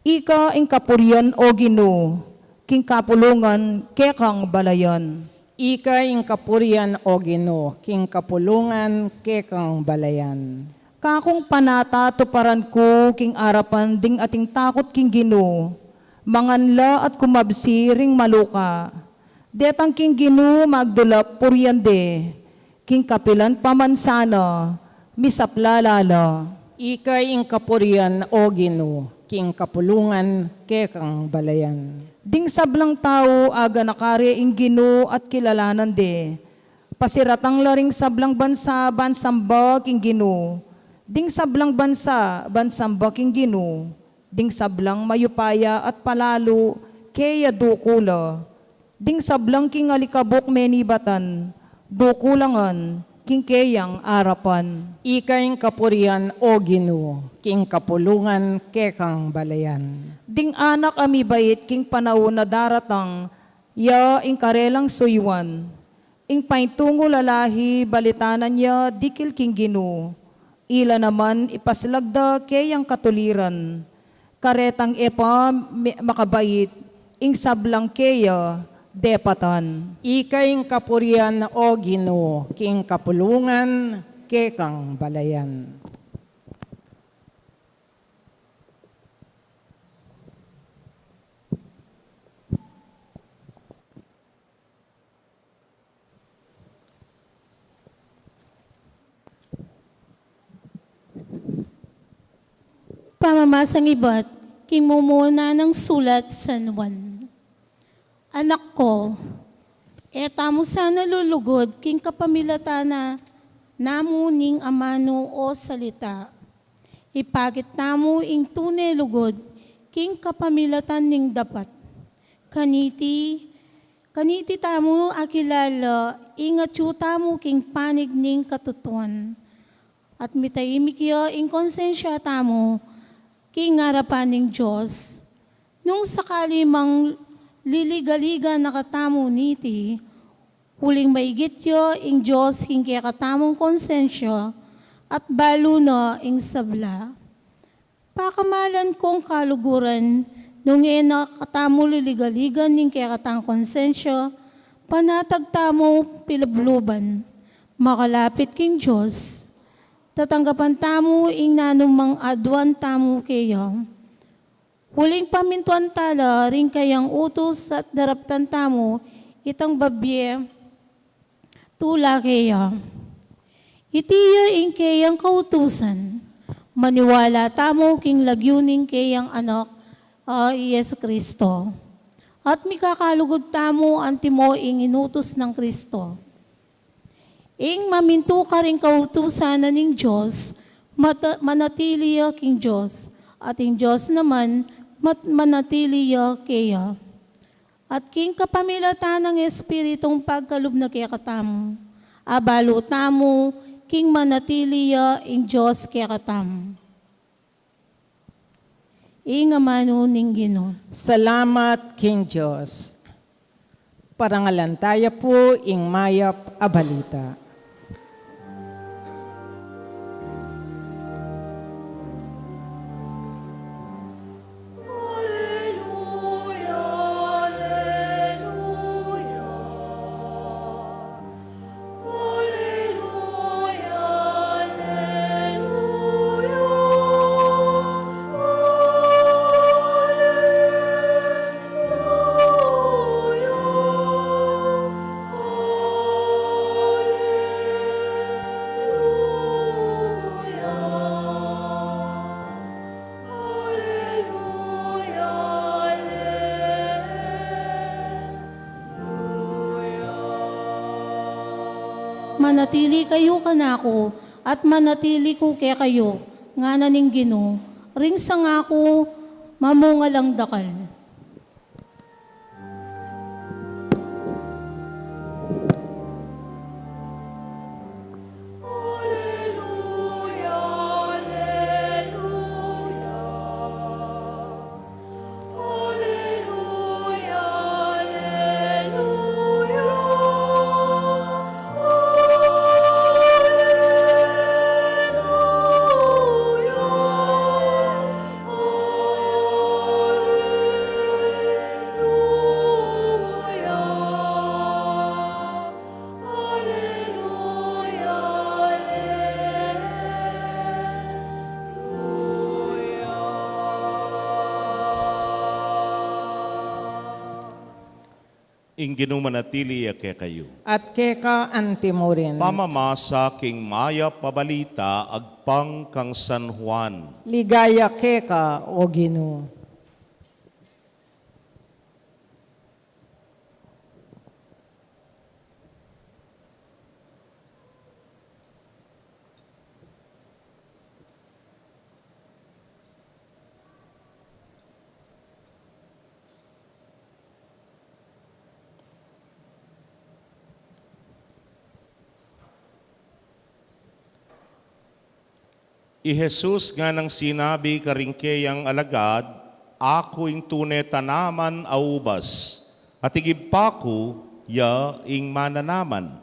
Ika ing kapurian, o Ginu, king kapulungan kekang balayan. Ika ing kapurian, o Ginu, king kapulungan kekang balayan. Kakung panata tuparan ku king arapan ding ating takut king Ginu, mangan la at kumabsi ring maluka. Detang king Ginu magdulap purian de, king kapilan pa man sana, misaplala la. Ika ing kapurian, o Ginu, king kapulungan kekang balayan. Ding sablang tau aganaka re ing Ginu at kilalanan de. Pasiratang la ring sablang bansa ban samba king Ginu. Ding sablang bansa ban samba king Ginu. Ding sablang mayupaya at palalu keya dukul la. Ding sablang king alikabuk menibatan, dukul la ngan king keyang arapan. Ika ing kapurian, o Ginu, king kapulungan kekang balayan. Ding anak a mibait king panaun a daratang, ya ing karelang suyuan. Ing paintungu lalahi balitanan ya dikil king Ginu, ila naman ipaslag da keyang katuliran. Karetang e pa mi-, makabait ing sablang keya depatan. Ika ing kapurian, o Ginu, king kapulungan kekang balayan. Pamamasang ibat king mumuna nang sulat San Juan. Anak ko, e tamu sana lulugud king kapamilatan na namu ning amanu o salita. Ipakit tamu ing tune lugud king kapamilatan ning dapat. Kaniti, kaniti tamu akilala ing atyu tamu king panig ning katutuan. At mitaimik ya ing konsensya tamu king arapan ning Dios. Nung sakali mang liligaligan na katamu niti, uling maigit ya ing Dios king kekatamung konsensya, at balu na ing sabla. Pakamalan kung kaluguran, nung e na katamu liligaligan ning kekatang konsensya, panatag tamu pilubluban, makalapit king Dios. Tatanggapan tamu ing nanumang aduan tamu keya. Uling pamintuan tala ring kayang utus at daraptan tamu itang babie tula keya. Iti ya ing keyang kautusan, maniwala tamu king lagyu ning keyang Anak, a i Jesu Cristo. At mikakalugud tamu antimo ing inutus nang Cristo. Ing mamintu karing kautusan na ning Dios, mata-, manatili ya king Dios, At ing Dios naman, mat-, manatili ya keya. At king kapamilatan nang Espiritung pagkalub na kekatamu, abalu tamu king manatili ya ing Dios kekatamu. Ing amanu ning Ginu. Salamat king Dios. Parangalan taya pu ing mayap a balita. Manatili kayu kanaku, at manatili ku kekayu, ngana ning Ginu, ring sanga ku mamunga lang dakal. Ing Ginu manatili ya kekayu. At keka antimurin. Pamamasa king mayap a balita agpang kang San Juan. Ligaya keka, O Ginu. I Jesus nganang sinabi karing keyang alagad, "Aku ing tune tanaman a ubas, at ing Ibpa ku ya ing mananaman.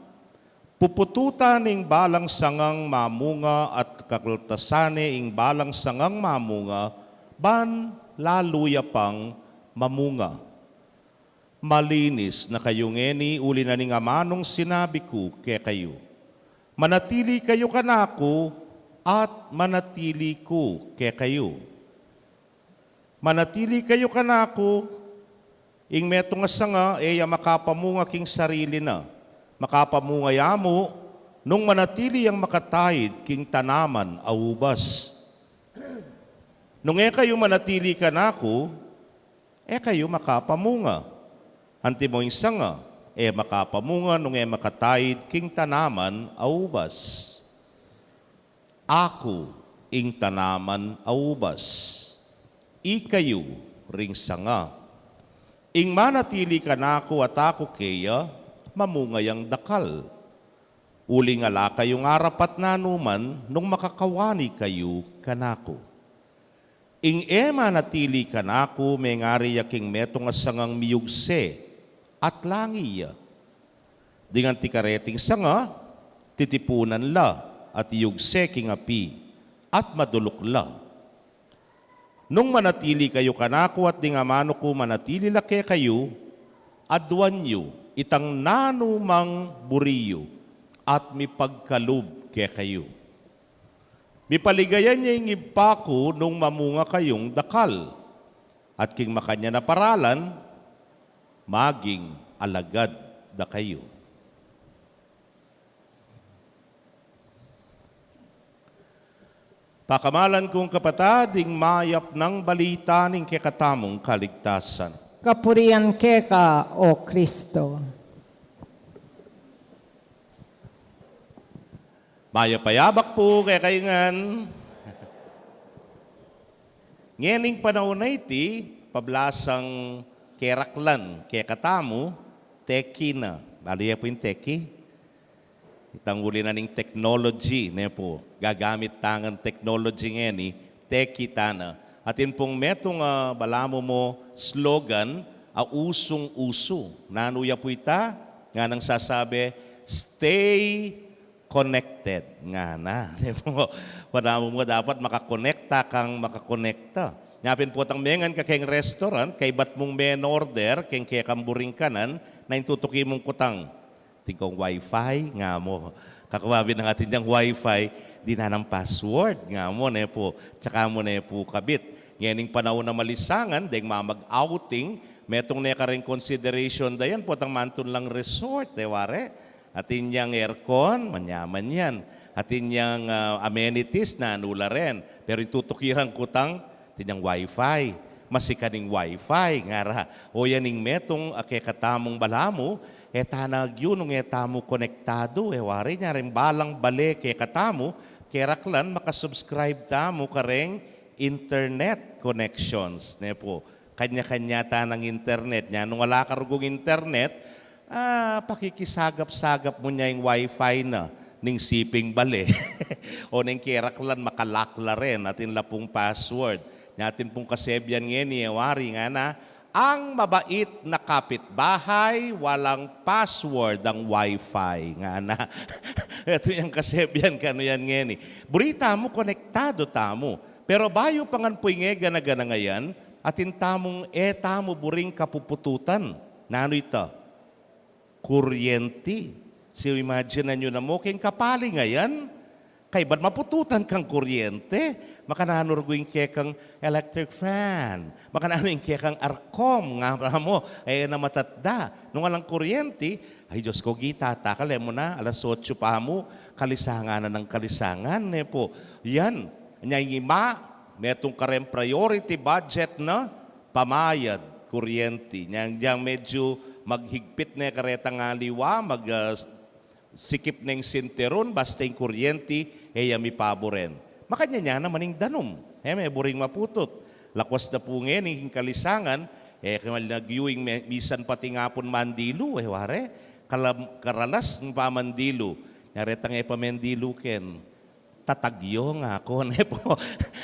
Pupututan ne ing balang sangang mamunga at kakaltasan ne ing balang sangang mamunga, ban lalu ya pang mamunga." Malinis na kayu ngeni uli na ning amanung sinabi ku kekayu. Manatili kayu kanaku, at manatili ku kekayu. Manatili kayu kanaku, ing metung a sanga e ya makapamunga king sarili na. Makapamunga ya mu nung manatili yang makataid king tanaman a ubas. Nung e kayu manatili kanaku, e kayu makapamunga. Antimo ing sanga e makapamunga nung e makataid king tanaman a ubas. Aku ing tanaman a ubas, ikayu ring sanga. Ing manatili kanaku at aku keya, mamunga yang dakal. Uling ala kayung arapat nanuman nung makakawani kayu kanaku. Ing e manatili kanaku, mengari ya king metung a sangang miyugse at langi ya. Ding anti kareting sanga, titipunan la at iyugse king api, at maduluk la. Nung manatili kayu kanaku at ding amanu ku manatili la kekayu, aduan yu itang nanumang buri yu, at mipagkalub kekayu. Mipaligayan ya ing Ibpa ku nung mamunga kayung dakal, at king makanyan a paralan, maging alagad da kayu. Pakamalan kung kapatad, ing mayap nang balita ning kekatamung kaligtasan. Kapurian keka, O Kristo. Mayap a yabak pu kekayu ngan. Ngening panaun a iti, pablasang keraklan kekatamu, teki na. Balu ye pu ing teki? Itang uli na ning technology, ne pu. Gagamit tang technology ngeni, teki tana. Atin pung metung, ah, balamu mu slogan, a usung-usu. Nanu ya pu ita? Nganang sasabi, "Stay connected," ngana. Balamu mu dapat makakonekta kang makakonekta. Nya pin potang mengan ka keng restaurant, kaybat mung men-order keng kekang buring kanan, na ing tutuki mung kutang, atin kung wifi, nga mu. Kakuabi na nga atin yang wifi, dinan nang password, nga mu, ne pu. Tsaka mu ne pu kabit. Ngening panaun a malisangan, deng mamag-outing, metung ne kareng consideration da yan, potang mantun lang resort, e wari. Atin yang aircon, manyaman yan. Atin yang, ah, amenities, nanu la ren. Pero ing tutuki rang kutang, atin yang wifi. Masikan ing wifi, ngara. O yan ing metung a kekatamung balamu, e ta na agyu nung e tamu konektadu, e wari, nya ring balang bale kekatamu, keraklan makasubscribe tamu kareng internet connections, ne pu. Kanya-kanya ta nang internet. Nya nung ala ka rugung internet, ah, pakikisagap-sagap mu nya ing wifi na ning siping bale. O ning keraklan, makalak la ren, atin la pung password. Nya atin pung kasebian ngeni, e wari, ngana, "Ang mabait na kapitbahay, walang password ang wifi," ngana. Eto yang kasebian kanu yan ngeni. Buri tamu konektadu tamu. Pero bayu pa ngan pu ing e gana-gana ngayan, atin tamung e tamu buring kapupututan. Nanu ita? Kuryenti. So, imagine yu na mu keng kapali ngayan, kaybat mapututan kang kuryente, makananu rugu ing kekang electric fan, makananu ing kekang arkom, nga mu, e na matatda. Nung alang kuryenti, ay Diyos ko, gita ta, kale mu na, alas otso pa mu, kalisangan na nang kalisangan, ne pu. Yan, nya ing ima, metung kareng priority budget na, pamayad kuryenti. Nya, nya medyu maghigpit ne karetang aliwa, mag, ah, sikip neng sinturun, basta ing kuryenti, e ya mipaburen. Makanyan ya naman ing danum. E, me buring maputut. Lakwas na pu ngeni ing kalisangan, e, kung alang agyu ing me-, misan pati ngapun mandilu, e, wari, kalam-, karalas ing pamandilu. Nya retang e pa mendilu ken, tatagyo nga aku, ne pu.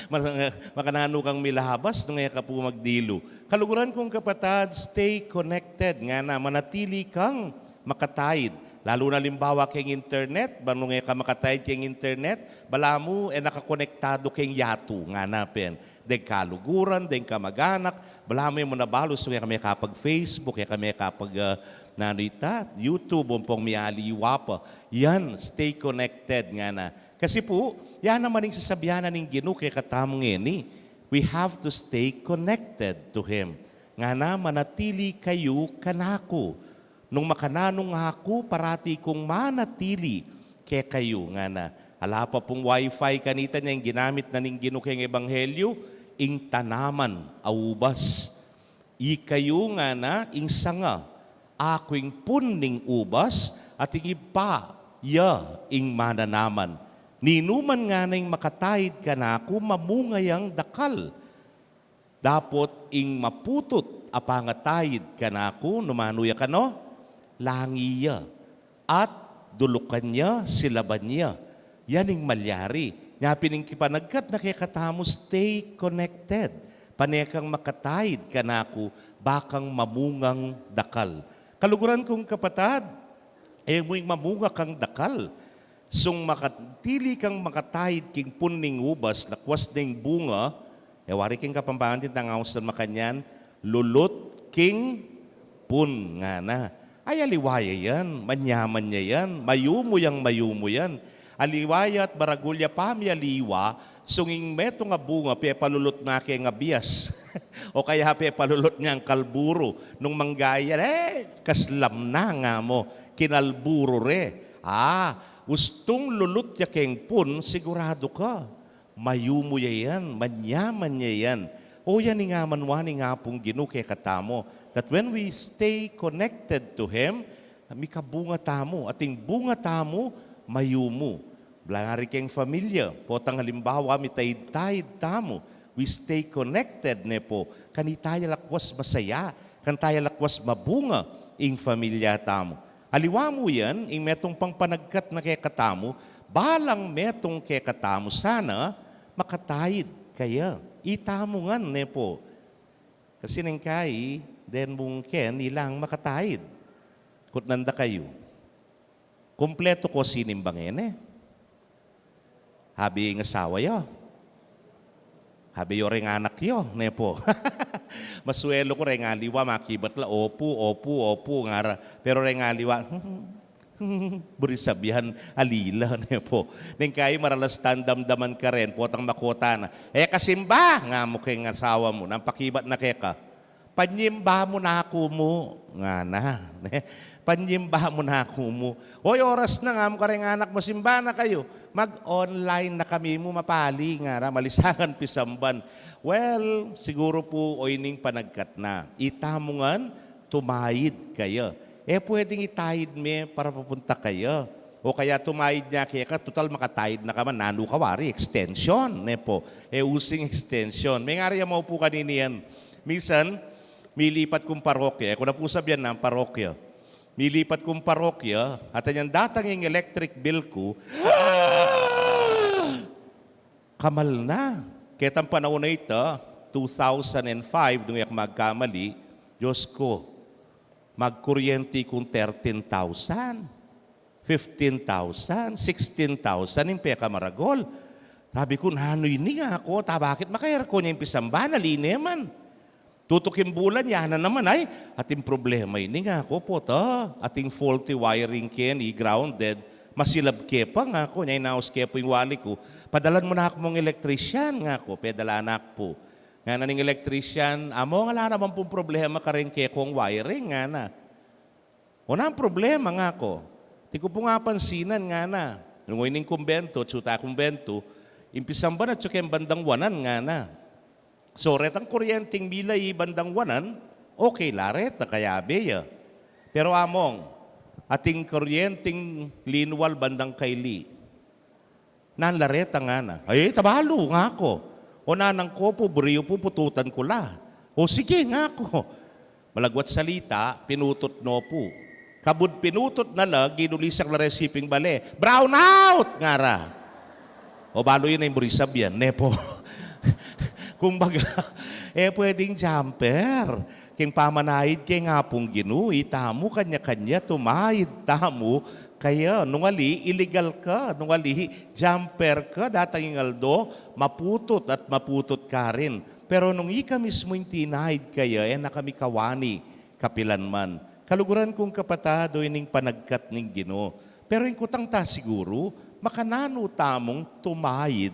Maka-, makananu kang milabas nung e ka pu magdilu. Kaluguran kung kapatad, stay connected, ngana, manatili kang makataid. Lalu na alimbawa keng internet, bang nung e ka makataid keng internet, balamu e na ka konektadu keng yatu, ngana pin. Deng kaluguran, deng kamag-anak, balamu e mu na balu, nung e ka mekapag-Facebook, e ka mekapag, ah, nanu ita, YouTube, ampong mialiwa pa. Yan, stay connected, ngana. Kasi pu, yan naman ing sasabian na ning Ginu kekatamu ngeni. We have to stay connected to Him. Ngana, manatili kayu kanaku. Nung makananu nga aku, parati kung manatili kekayu, ngana. Ala pa pung wifi kanita, nya ing ginamit na ning Ginu keng ebanghelyu, ing tanaman a ubas. Ikayu, ngana, ing sanga, aku ing pun ning ubas, at ing Ibpa, ya ing mananaman. Ninuman ngana ing makataid kanaku, mamunga yang dakal. Dapot ing maputut a pangataid kanaku, nu manu ya kanu, langi ya. At dulukan ya, silaban ya. Yan ing malyari. Nya pin ing kipanagkat na kekatamu, stay connected. Pane kang makataid kanaku, ba kang mamungang dakal. Kaluguran kung kapatad, e mu ing mamunga kang dakal. Sung makatili kang makataid king pun ning ubas, lakwas ning bunga, e wari king Kapampangan atin tang ausan makanyan, lulut king pun, ngana. Ay, aliwa ya yan, manyaman ya yan, mayumu yang mayumu yan. Aliwa ya at maragul ya pamialiwa, sung ing metung a bunga, pepalulut na keng abias. O kaya pepalulut neng kalburu, nung mangga ya, e, kaslam na nga mu, kinalburu re. A, ustung lulut ya keng pun, siguradu ka. Mayumu ya yan, manyaman ya yan. O yan ing amanwa ning Apung Ginu kekatamu. That when we stay connected to Him, mikabunga tamu. At ing bunga tamu, mayumu. Bala ngari keng familia, potang alimbawa, mitaid-taid tamu. We stay connected, ne po? Kanita ya lakwas masaya, kanita ya lakwas mabunga ing familia tamu. Aliwa mu yan, ing metung pang panagkat na kekatamu, balang metung kekatamu sana, makataid kaya. Itamu ngan, ne po? Kasi neng kai, den mung ken, ilang makataid. Kutnan da kayu. Kumpletu ko sinimba ngeni. Habi ing asawa yu. Habi yu reng anak yu, ne po? Masuelu ku reng aliwa, makibat la, "Opu, opu, opu," ngara. Pero reng aliwa, buri sabian, alila, ne po? Neng kai maralas tang damdaman karen, potang makota na. "E ka simba," nga mu keng asawa mu, nang pakibat na keka. "Panyimba mu na ku mu," ngana, ne? "Panyimba mu na ku mu." "Oy, oras na," nga mu kareng anak mu, "simba na kayu." "Mag-online na kami mu, mapali," ngara, malisangan pisamban. Well, siguru pu, oy, ning panagkat na. Itamu ngan, tumaid kaya. E pwedeng itaid me para papunta kaya. O kaya tumaid ne keka, tutal makataid na ka man, nanu ka wari, extension, ne po? E using extension. Mengari ya mu pu kanini yan. Misan, milipat kung parokya, e ku na pu sabian nang parokya. Milipat kung parokya, at anyang datang ing electric bill ku, kamal na. Ketang panaun a ita, two thousand and five, nung e ku magkamali, Diyos ko, magkuryente kung thirteen thousand, fifteen thousand, sixteen thousand ing pekamaragul. Sabi ku, "Nanu ini?" nga ku, "Ta bakit maka-aircon ya ing pisamban, ali ne man. Tutuking bulan, ya na naman, ay, ating problema ini," nga ku, "pota, ating faulty wiring keni, grounded, masilab ke pa," nga ku, nya inaus ke pu ing wali ku, "Padalan mu na ku mung electrician," nga ku, pedala na ku pu. Ngana ning electrician, "Among, ala naman pung problema kareng kekong wiring," ngana. "O, nanu nang problema?" nga ku. "Atin ku pung apansinan," ngana. "Nung oy ning kumbento, atsu ta kumbento, ing pisamban atsu keng bandang wanan," ngana. "So, retang kuryenteng milai bandang wanan, okay la reta, kayabe ya. Pero among, ating kuryenteng linwal bandang kaili, nanu la reta?" ngana. "Ay, tabalu," nga ku. "O, nanang ku pu, buri yu pu, pututan ku la." "O, sige," nga ku. Malagwat salita, pinutut no pu. Kabud pinutut na la, ginulisak la reng siping bale. "Brown out!" ngara. O, balu yu na ing buri sabian, ne po? Kumbaga, e pwedeng jumper king pamanaid keng Apung Ginu. Itamu, kanya-kanya tumaid tamu. Kaya nung ali, iligal ka, nung ali, jumper ka, datang ing aldo, maputut at maputut ka rin. Pero nung ika mismu ing tinaid kaya, e na kami kawani kapilan man. Kaluguran kung kapatad, o ining panagkat ning Ginu. Pero ing kutang ta siguru, makananu tamung tumaid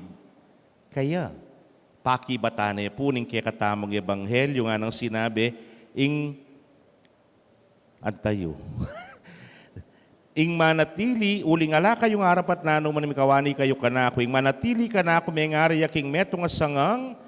kaya? Pakibatan ne pu ning kekatamung ebanghelyo, nganang sinabi, ing antayu. Ing manatili, uling ala kayung arapat nanu man mikawani kayu kanaku. Ing manatili kanaku, mengari ya king metung a sangang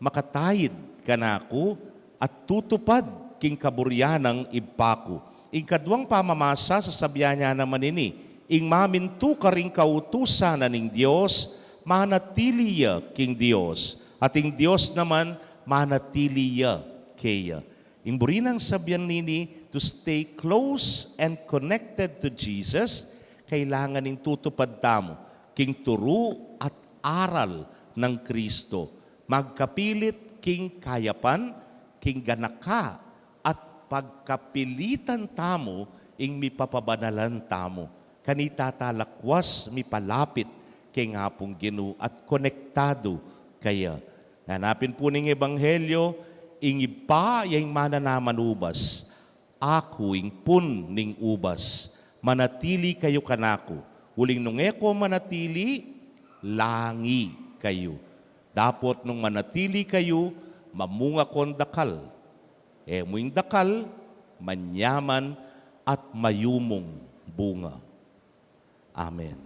makataid kanaku at tutupad king kaburian nang Ibpa ku. Ing kaduang pamamasa, sasabian ya naman ini, ing mamintu karing kautusan na ning Dios, manatili ya king Dios, at ing Dios naman manatili ya keya. Ing buri nang sabian nini, to stay close and connected to Jesus, kailangan ing tutupad tamu king turu at aral nang Kristo. Magkapilit king kayapan, king ganaka, at pagkapilitan tamu ing mipapabanalan tamu. Kanita ta lakwas mipalapit keng Apung Ginu at konektadu kaya. Nganapin pu ning ebanghelyo, ing Ibpa ya ing mananaman ubas, aku ing pun ning ubas. Manatili kayu kanaku. Uling nung e ko manatili, langi kayu. Dapot nung manatili kayu, mamunga kong dakal. E mu ing dakal, manyaman at mayumung bunga. Amen.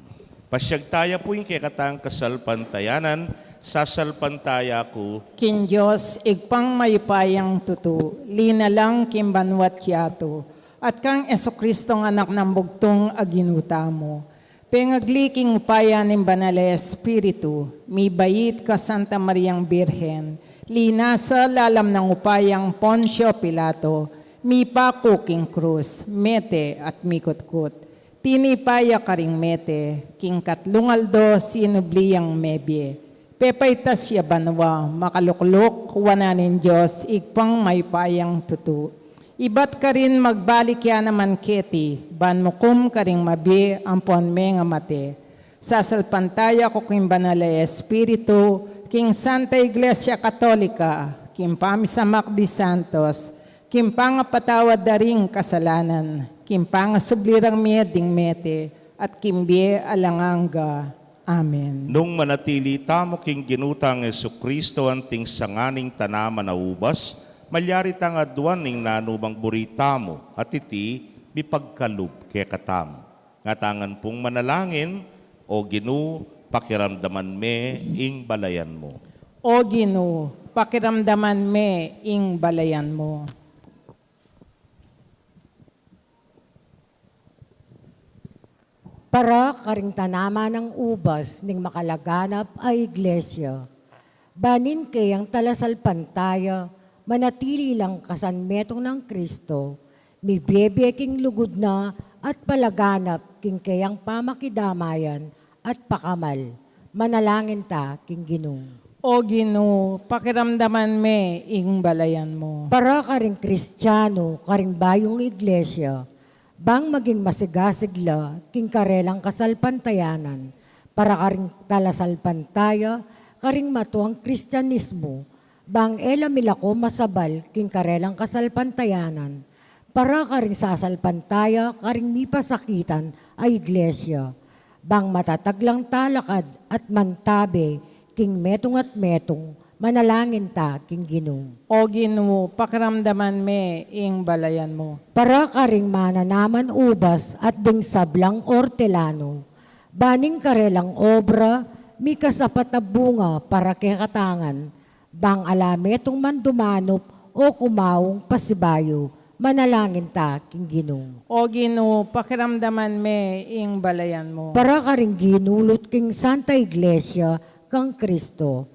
Pasyag taya pu ing kekatang kasalpantayanan, sasalpantaya ku king Dios, Ibpang mayupayang tutu, linalang king banua't yatu, at kang Jesucristong Anak nang bugtung a Ginu tamu. Pengagli king upaya ning Banal a Espiritu, mibait kang Santa Mariang Birhen, linasa lalam nang upayang Poncio Pilato, mipaku king krus, mete at mikutkut. Tinipa ya karing mete, king katlung aldo sinubli yang mebie. Pepaitas ya banua, makalukluk wanan ning Dios, Ibpang mayupayang tutu. Ibat karin magbalik ya naman keti, ban mukum karing mabie ampon mengamate. Sasalpantaya ku king Banal a Espiritu, king Santa Iglesia Katolika, king pamisamak di santos, king pangapatawad da ring kasalanan, king pangasubli rang mie ding mete, at king bie alang angga. Amen. Nung manatili tamu king Ginu tang Jesucristo, anting sanga ning tanaman a ubas, malyari tang aduan ning nanu mang buri tamu, at iti mipagkalub kekatamu. Ngatang ngan pung manalangin. O Ginu, pakiramdaman me ing balayan mu. O Ginu, pakiramdaman me ing balayan mu. Para karing tanaman nang ubas ning makalaganap a Iglesia. Ban ing keyang talasalpantaya, manatili lang kasan metung nang Kristo, mibie-bie king lugud na at palaganap king keyang pamakidamayan at pakamal. Manalangin ta king Ginu. O Ginu, pakiramdaman me ing balayan mu. Para karing Kristiano, karing bayung Iglesia, bang maging masigasig la king karelang kasalpantayanan, para karing talasalpantaya, karing matuang Kristianismo, bang e la milako masabal king karelang kasalpantayanan, para karing sasalpantaya, karing mipasakitan a Iglesia, bang matatag lang talakad at mantabe king metung at metung, manalangin ta king Ginu. O Ginu, pakiramdaman me ing balayan mu. Para karing mananaman ubas at ding sablang ortelano, ban ing karelang obra mikasapat a bunga para kekatang ngan, bang ala metung man dumanup o kumaung pasibayu, manalangin ta king Ginu. O Ginu, pakiramdaman me ing balayan mu. Para karing ginulut king Santa Iglesia kang Kristo,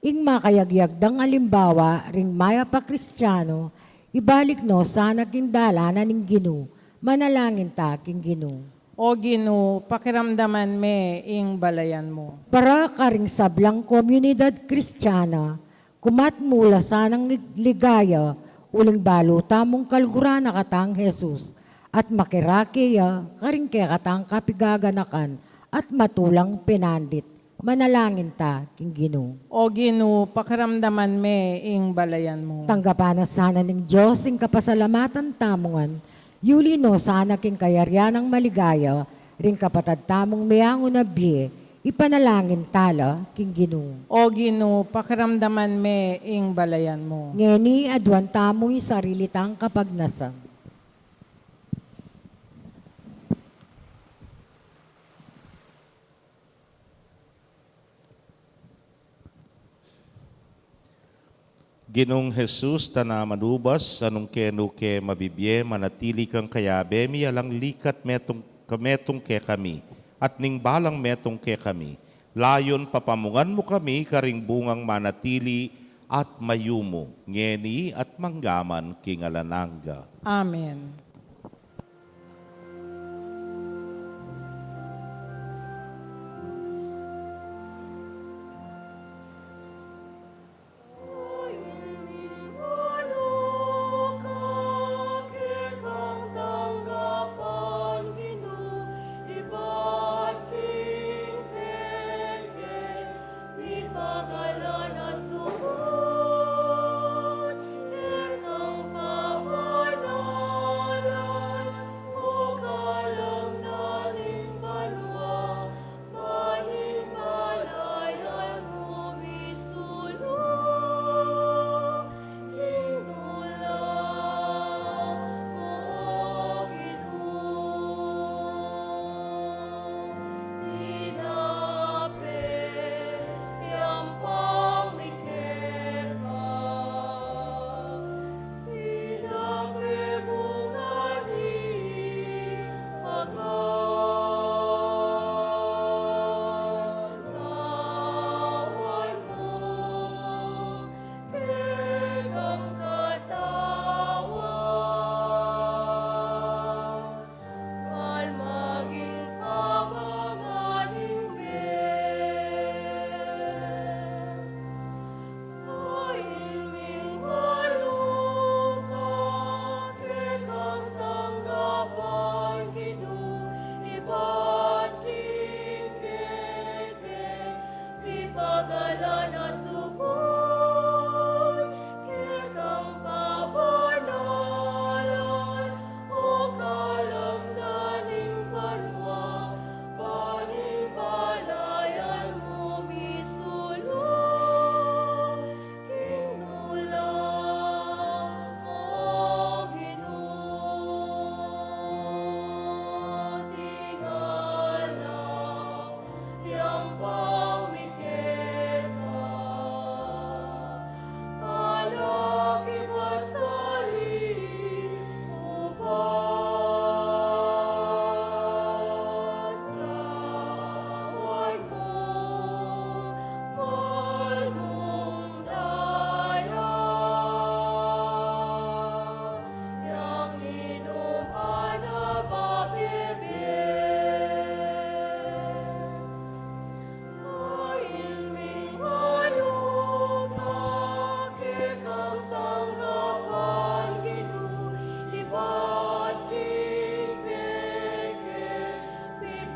ing makayagyag dang alimbawa ring mayap a Kristiano, ibalik no sana king dalan na ning Ginu, manalangin ta king Ginu. O Ginu, pakiramdaman me ing balayan mu. Para karing sablang komunidad Kristiana, kumat mu la sanang ligaya, uling balu tamung kaluguran a katang Jesus, at makirake ya karing kekatang kapigaganakan at matulang penandit, manalangin ta king Ginu. O Ginu, pakiramdaman me ing balayan mu. Tanggapan na sana ning Dios ing kapasalamatan tamu ngan, yuli no sana king kayarian nang maligaya ring kapatad tamung meangu na bie, ipanalangin ta la king Ginu. O Ginu, pakiramdaman me ing balayan mu. Ngeni aduan tamu ing sarili tang kapagnasan. Ginung Jesus, tanaman ubas, a nung kenu ke mabibie, manatili kang kayabe mi, alang likat metung, kametung kekami, at ning balang metung kekami. Layun papamungan mu kami karing bungang manatili at mayumu, ngeni at manggaman king alang angga. Amen.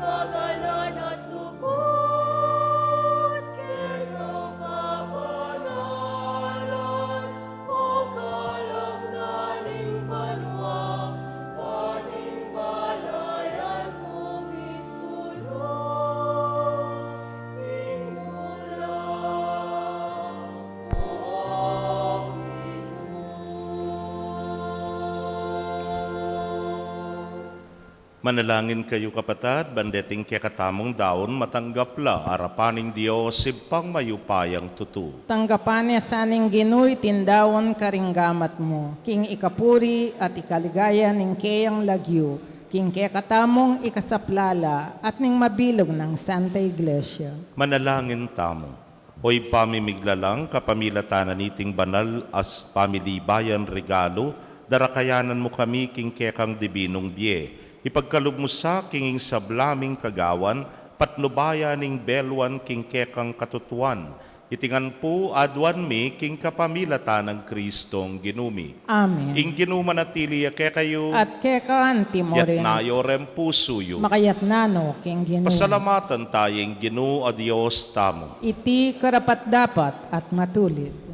Pagalan at lugud keka pabanalan, o kalamnan ning banua, paning balayan mu misulung ning mula. Manalangin kayu, kapatad, ban deting kekatamung daun matanggap la arapan ning Dios, Ibpang mayupayang tutu. Tanggapan na sa ning Ginu iting daun karing gamat mu, king ikapuri at ikaligaya ning keyang lagyu, king kekatamung ikasaplala at ning mabilug nang Santa Iglesia. Manalangin tamu. O Ibpa mi miglalang, kapamilatan na niting banal a pamilibayan regalu, darakayanan mu kami king kekang dibinung bie. Ipagkalub mu sa king ing sabla ming kagawan, patnubayan ing beluan king kekang katutuan. Iti ngan pu aduan mi king kapamilatan nang Kristong Ginu mi. Amen. Ing Ginu manatili ya kekayu. At keka anti mu rin. Yatna yu reng pusu yu. Makayatna no king Ginu. Pasalamatan taya ing Ginu a Dios tamu. Iti karapat-dapat at matulid.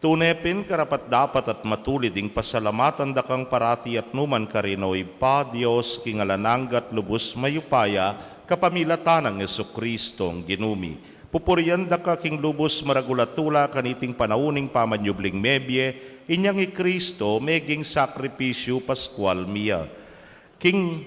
Tune pin karapat-dapat at matulid ing pasalamatan da kang parati at nukarin man, o Ibpa, Dios king alang angga at lubus mayupaya, kapamilatan nang Jesucristong Ginu mi. Pupurian da ka king lubus maragul a tula kaniting panaun ning pamanyubling mebie, inyang i Kristo meging sakripisyu paskual mi ya. King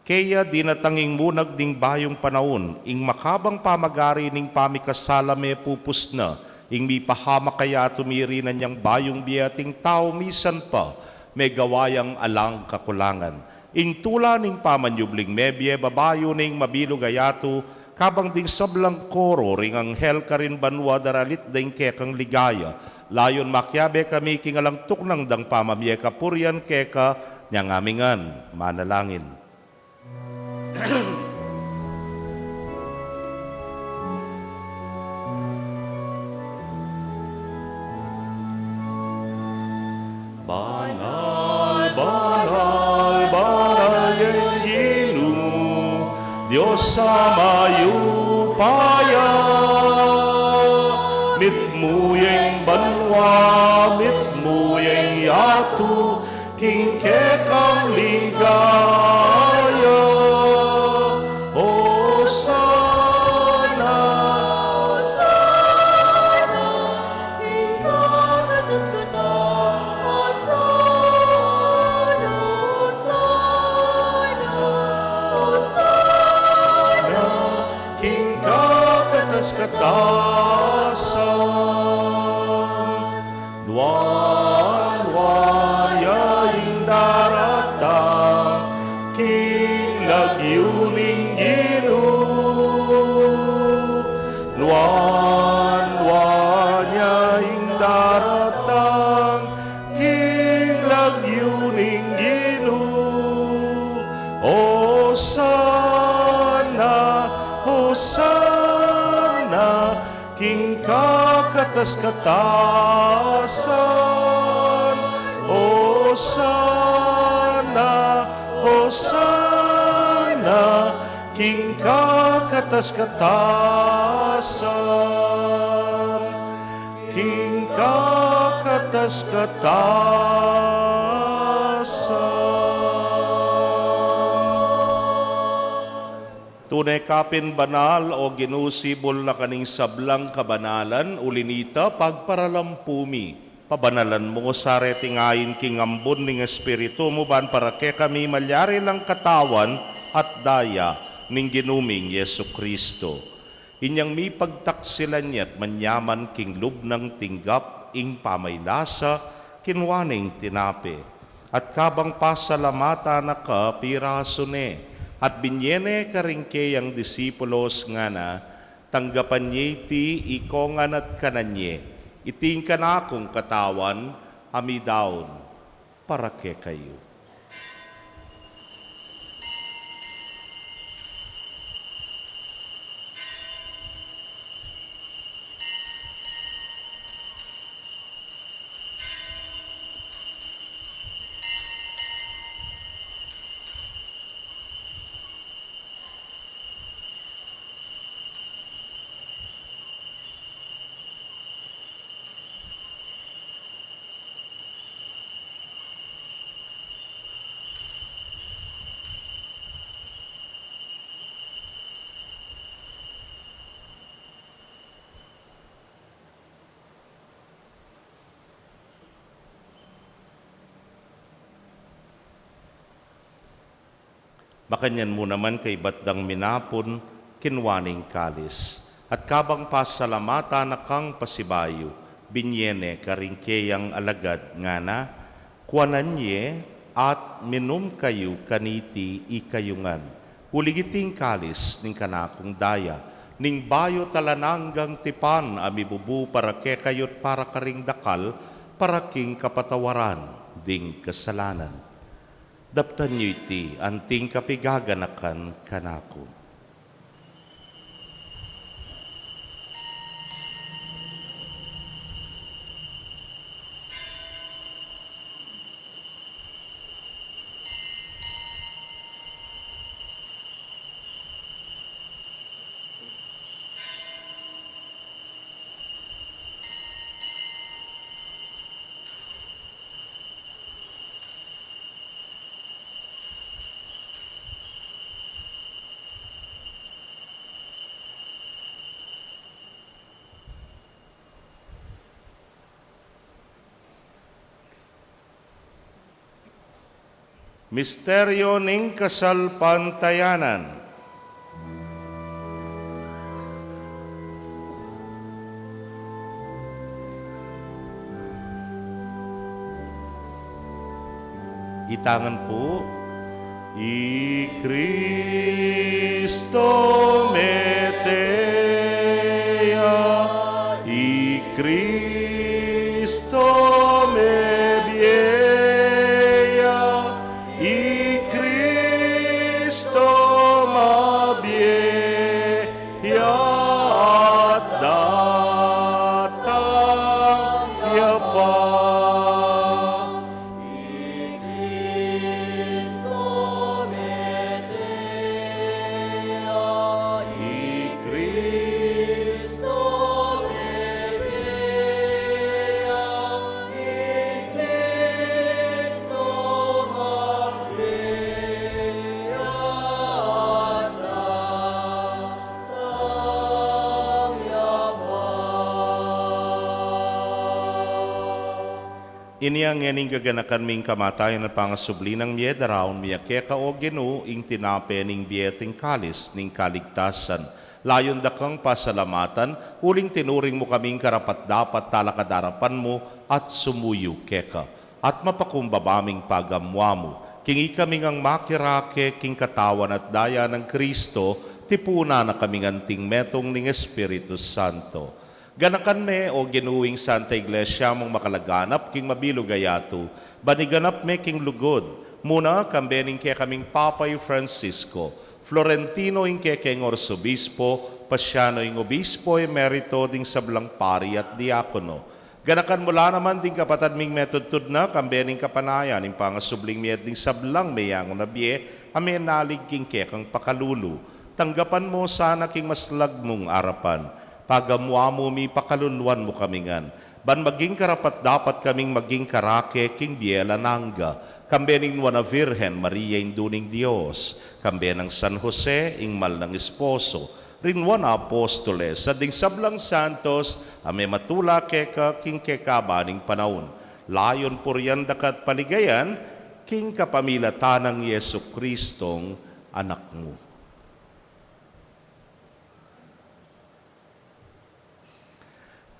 keya dinatang ing munag ning bayung panaun, ing makabang pamagari ning pamikasala mepupus na, ing mipahamak kaya tumiri na nyang bayung bie at ing tau misan pa megawa yang alang kakulangan. Ing tula ning pamanyubling mebie babayu ning mabilug a yatu, kabang ding sablang koro ring anghel karin banua daralit da ing kekang ligaya. Layun makiabe kami king alang tuknang dang pamamie kapurian keka, nyang ami ngan manalangin. Banal, banal, banal ya ing Ginu, Dios a mayupaya. Mitmu ya ing banua, mitmu ya ing yatu, king kekang ligaya. Hosana, Hosana, king kakatas-katas. Hosana, Hosana, Hosana, king kakatas-katasan. Nuan-nuan ya ing daratang king lagyu ning Ginu. Nuan-nuan ya ing daratang king lagyu ning Ginu. Hosana, Hosana, king kakatas-katasan. Hosana, Hosana, king kakatas-katasan. King kakatas-katasan. Tune ka pin banal, o Ginu, sibul na ka ning sablang kabanalan, uli na nita pagparalampu mi. Pabanalan mu sa reting ain king ambun ning Espiritu mu, ban para kekami malyari lang katawan at daya ning Ginu ming Jesucristo. Inyang mipagtaksilan ya at manyaman king lub nang tinggap ing pamaylasa, kinua ne ing tinape, at kabang pasalamatan na ka, pirasu ne, at binie ne karing keyang disipulos, ngana: Tanggapan ye iti ikongan at kanan ye, iti ing kanakung katawan a midaun para kekayu. Makanyan mu naman kaybat dang minapun, kinwa ne ing kalis, at kabang pasalamatan na kang pasibayu, binye ne karing keyang alagad, ngana: Kuanan ye at minum kayu kaniti ikayu ngan, uling iti ing kalis ning kanakung daya, ning bayu at alang anggang tipan, a mibubu para kekayu't para karing dakal, para king kapatawaran ding kasalanan. Daptan yu iti anting kapigaganakan kanaku. Misteryo ning kasalpantayanan. Itangan pu. I Kristo mete ya, i Kristo mebie ya, i Kristo mabie ya at datang ya pa. Inya ngeni ing gaganakan mi ing kamatayan at pangasubli nang mie, daraun mi ya keka, o Ginu, ing tinape ning bie at ing kalis ning kaligtasan. Layun da kang pasalamatan, uling tinuring mu kaming karapat-dapat talakad arapan mu at sumuyu keka. At mapakumbaba ming pagamuan mu, king ikami ngang makirake king katawan at daya nang Kristo, tipunan na kaming anting metung ning Espiritu Santo. Ganakan me, o Ginu, ing Santa Iglesia mung makalaganap king mabilug a yatu, ban iganap me king lugud, muna kambe ning kekaming Papa i Francisco, Florentino ing kekeng Arsobispo, Pasiano ing Obispo emerito, ding sablang pari at diakono. Ganakan mu la naman ding kapatad ming metudtud na, kambe ning kapanayan ning pangasubling mie at ding sablang meyangu na bie a menalig king kekang pakalulu. Tanggapan mu sana king maslag mung arapan. Pagamuan mu mi, pakaluluan mu kami ngan, ban maging karapat-dapat kaming maging karake king bie alang angga, kambe ning Nuan a Virgen Maria, Indu ning Dios, kambe nang San Jose, ing mal nang esposo, ring Nuan a Apostoles, at ding sablang santos a mematula keka king kekaban ning panaun. Layun purian da ka at paligayan, king kapamilatan nang Jesucristong Anak mu.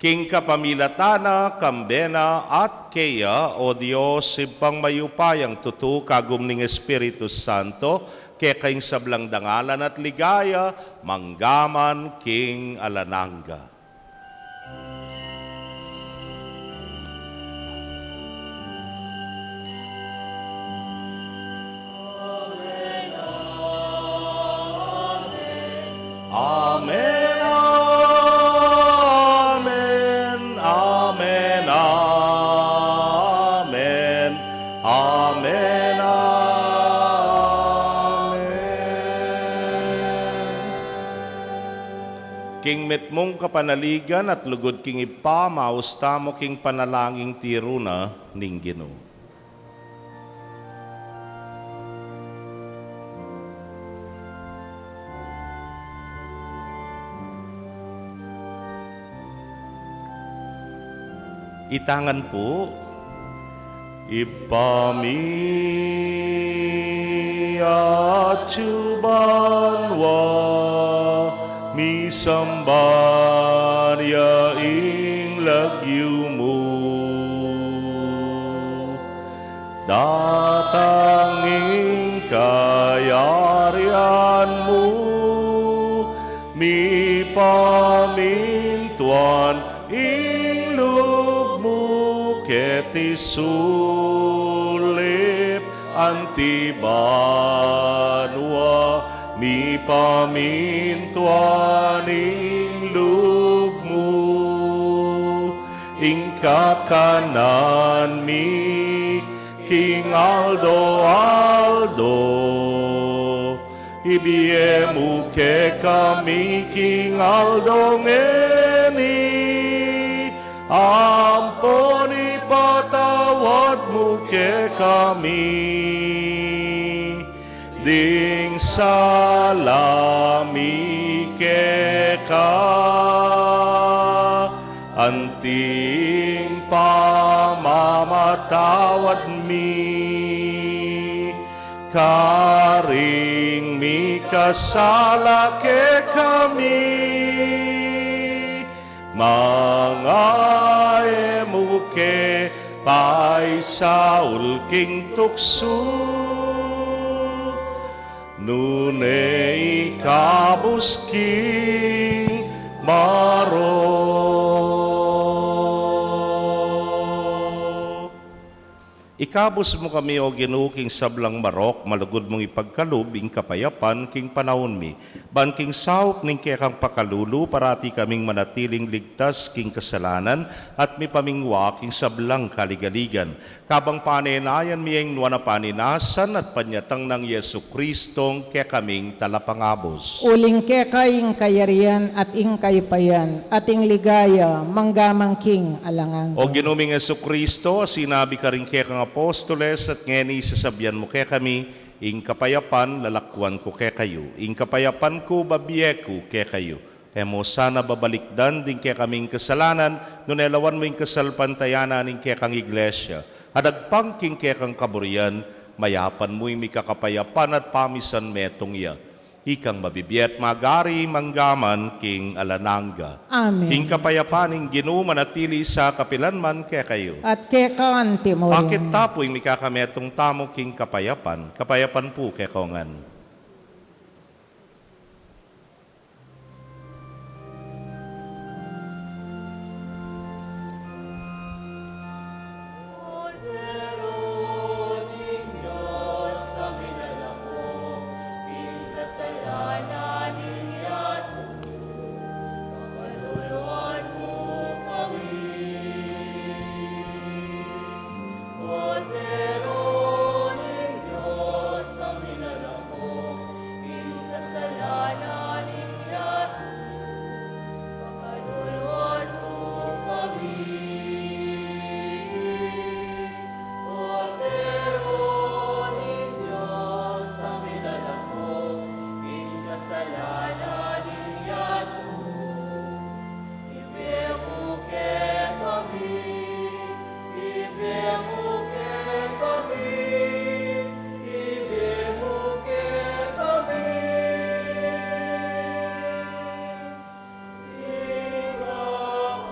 King kapamilatan na, kambe na, at keya, o Dios, Ibpang mayupayang tutu, kagum ning Espiritu Santo, keka ing sablang dangalan at ligaya, mangga man king alang angga. Amen, amen, amen, amen, amen, amen. King mitmung kapanaligan at lugud king Ibpa, maus tamu king panalangin tiru na ning Ginu. Itangan pu. Ibpa mi Atyu banua, misamban ya ing lagyu mu. Datang ing kayarian mu, mipamintuan ing lub mu keti sulip anti banua, mipamintuan ing lub mu. Ing kakanan mi king aldo-aldo, ibie mu kekami king aldo ngeni, ampon ipatawad mu kekami ding sala mi keka, anting pamamatawad mi karing mikasala kekami, manga e mu ke paisaul king tuksu, nune ikabus king marok. Ikabus mu kami, O Ginu, king sablang marok, malugud mung ipagkalub ing kapayapan king panaun mi. Ban king saup ning kekang pakalulu, parati kaming manatiling ligtas king kasalanan at mipamingwa king sablang kaligaligan. Kabang panenayan mi ing nuan a paninasan at panyatang nang Jesucristong kekaming Talapangabus. Uling keka ing kayarian at ing kayupayan at ing ligaya mangga man king alang angga. O Ginu ming Jesucristo, a sinabi karing kekang apostoles, at ngeni sasabian mu kekami, ing kapayapan lalakwan ku kekayu, ing kapayapan ku babie ku kekayu. E mu sana babalikdan ding kekaming kasalanan, nune lawan mu ing kasalpantayanan ning kekang Iglesia. At agpang king kekang kaburian, mayapan mu ing mikakapayapan at pamisan metung ya. Ikang mabibie at magari mangga man king alang angga. Amen. Ing kapayapan ning Ginu manatili sa kapilan man kekayu. At keka anti mu rin. Pakit ta pu ing mikakametung tamu king kapayapan. Kapayapan pu kekongan. Kordero ning Dios, a milalako king kasalanan ning yatu, pakaluluan mu kami. Kordero ning Dios, a milalako king kasalanan ning yatu, ibie mu kekami, ibie mu kekami, ibie mu kekami ing kapayapan.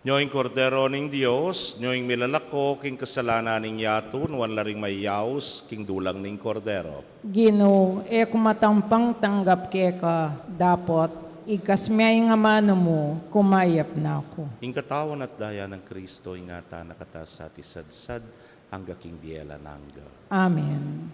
Nyo ing Kordero ning Dios, nyo ing milalako king kasalanan ning yatu, nuan la ring mayaus king dulang ning Kordero. Ginu, e ku matampang tanggap keka, dapot igkas me ing amanu mu, kumayap na ku. Ing katawan at daya nang Kristo, ingatan na kata sa at isadsad angga king bie alang angga. Amen.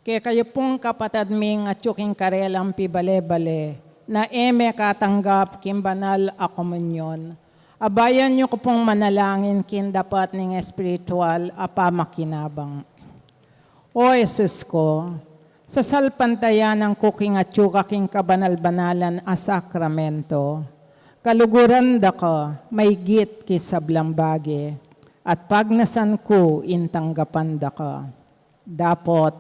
Kekayu pung kapatad ming atyu king karelang pibale-bale, na e mekatanggap king banal a komunyon, abayan yu ku pung manalangin king dapat ning espiritual a pamakinabang. O Jesus ku, sasalpantayanan ku king atyu ka king kabanal-banalan a sakramento, kaluguran da ka maygit king sablang bage, at pagnasan ku ing tanggapan da ka. Dapot,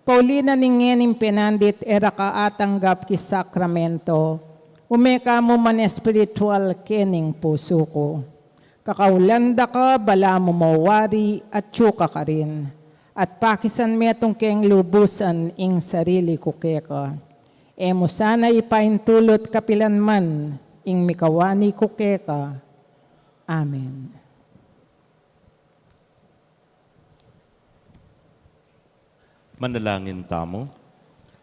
pauli na ning ngening penandit e ra ka atanggap king sakramento, ume ka mu man espiritual kening pusu ku. Kakaulan da ka, balamu mawari, atyu ka karin, at pakisan metung keng lubusan ing sarili ku keka. E mu sana ipaintulut kapilan man ing mikawani ku keka. Amen. Manalangin tamu.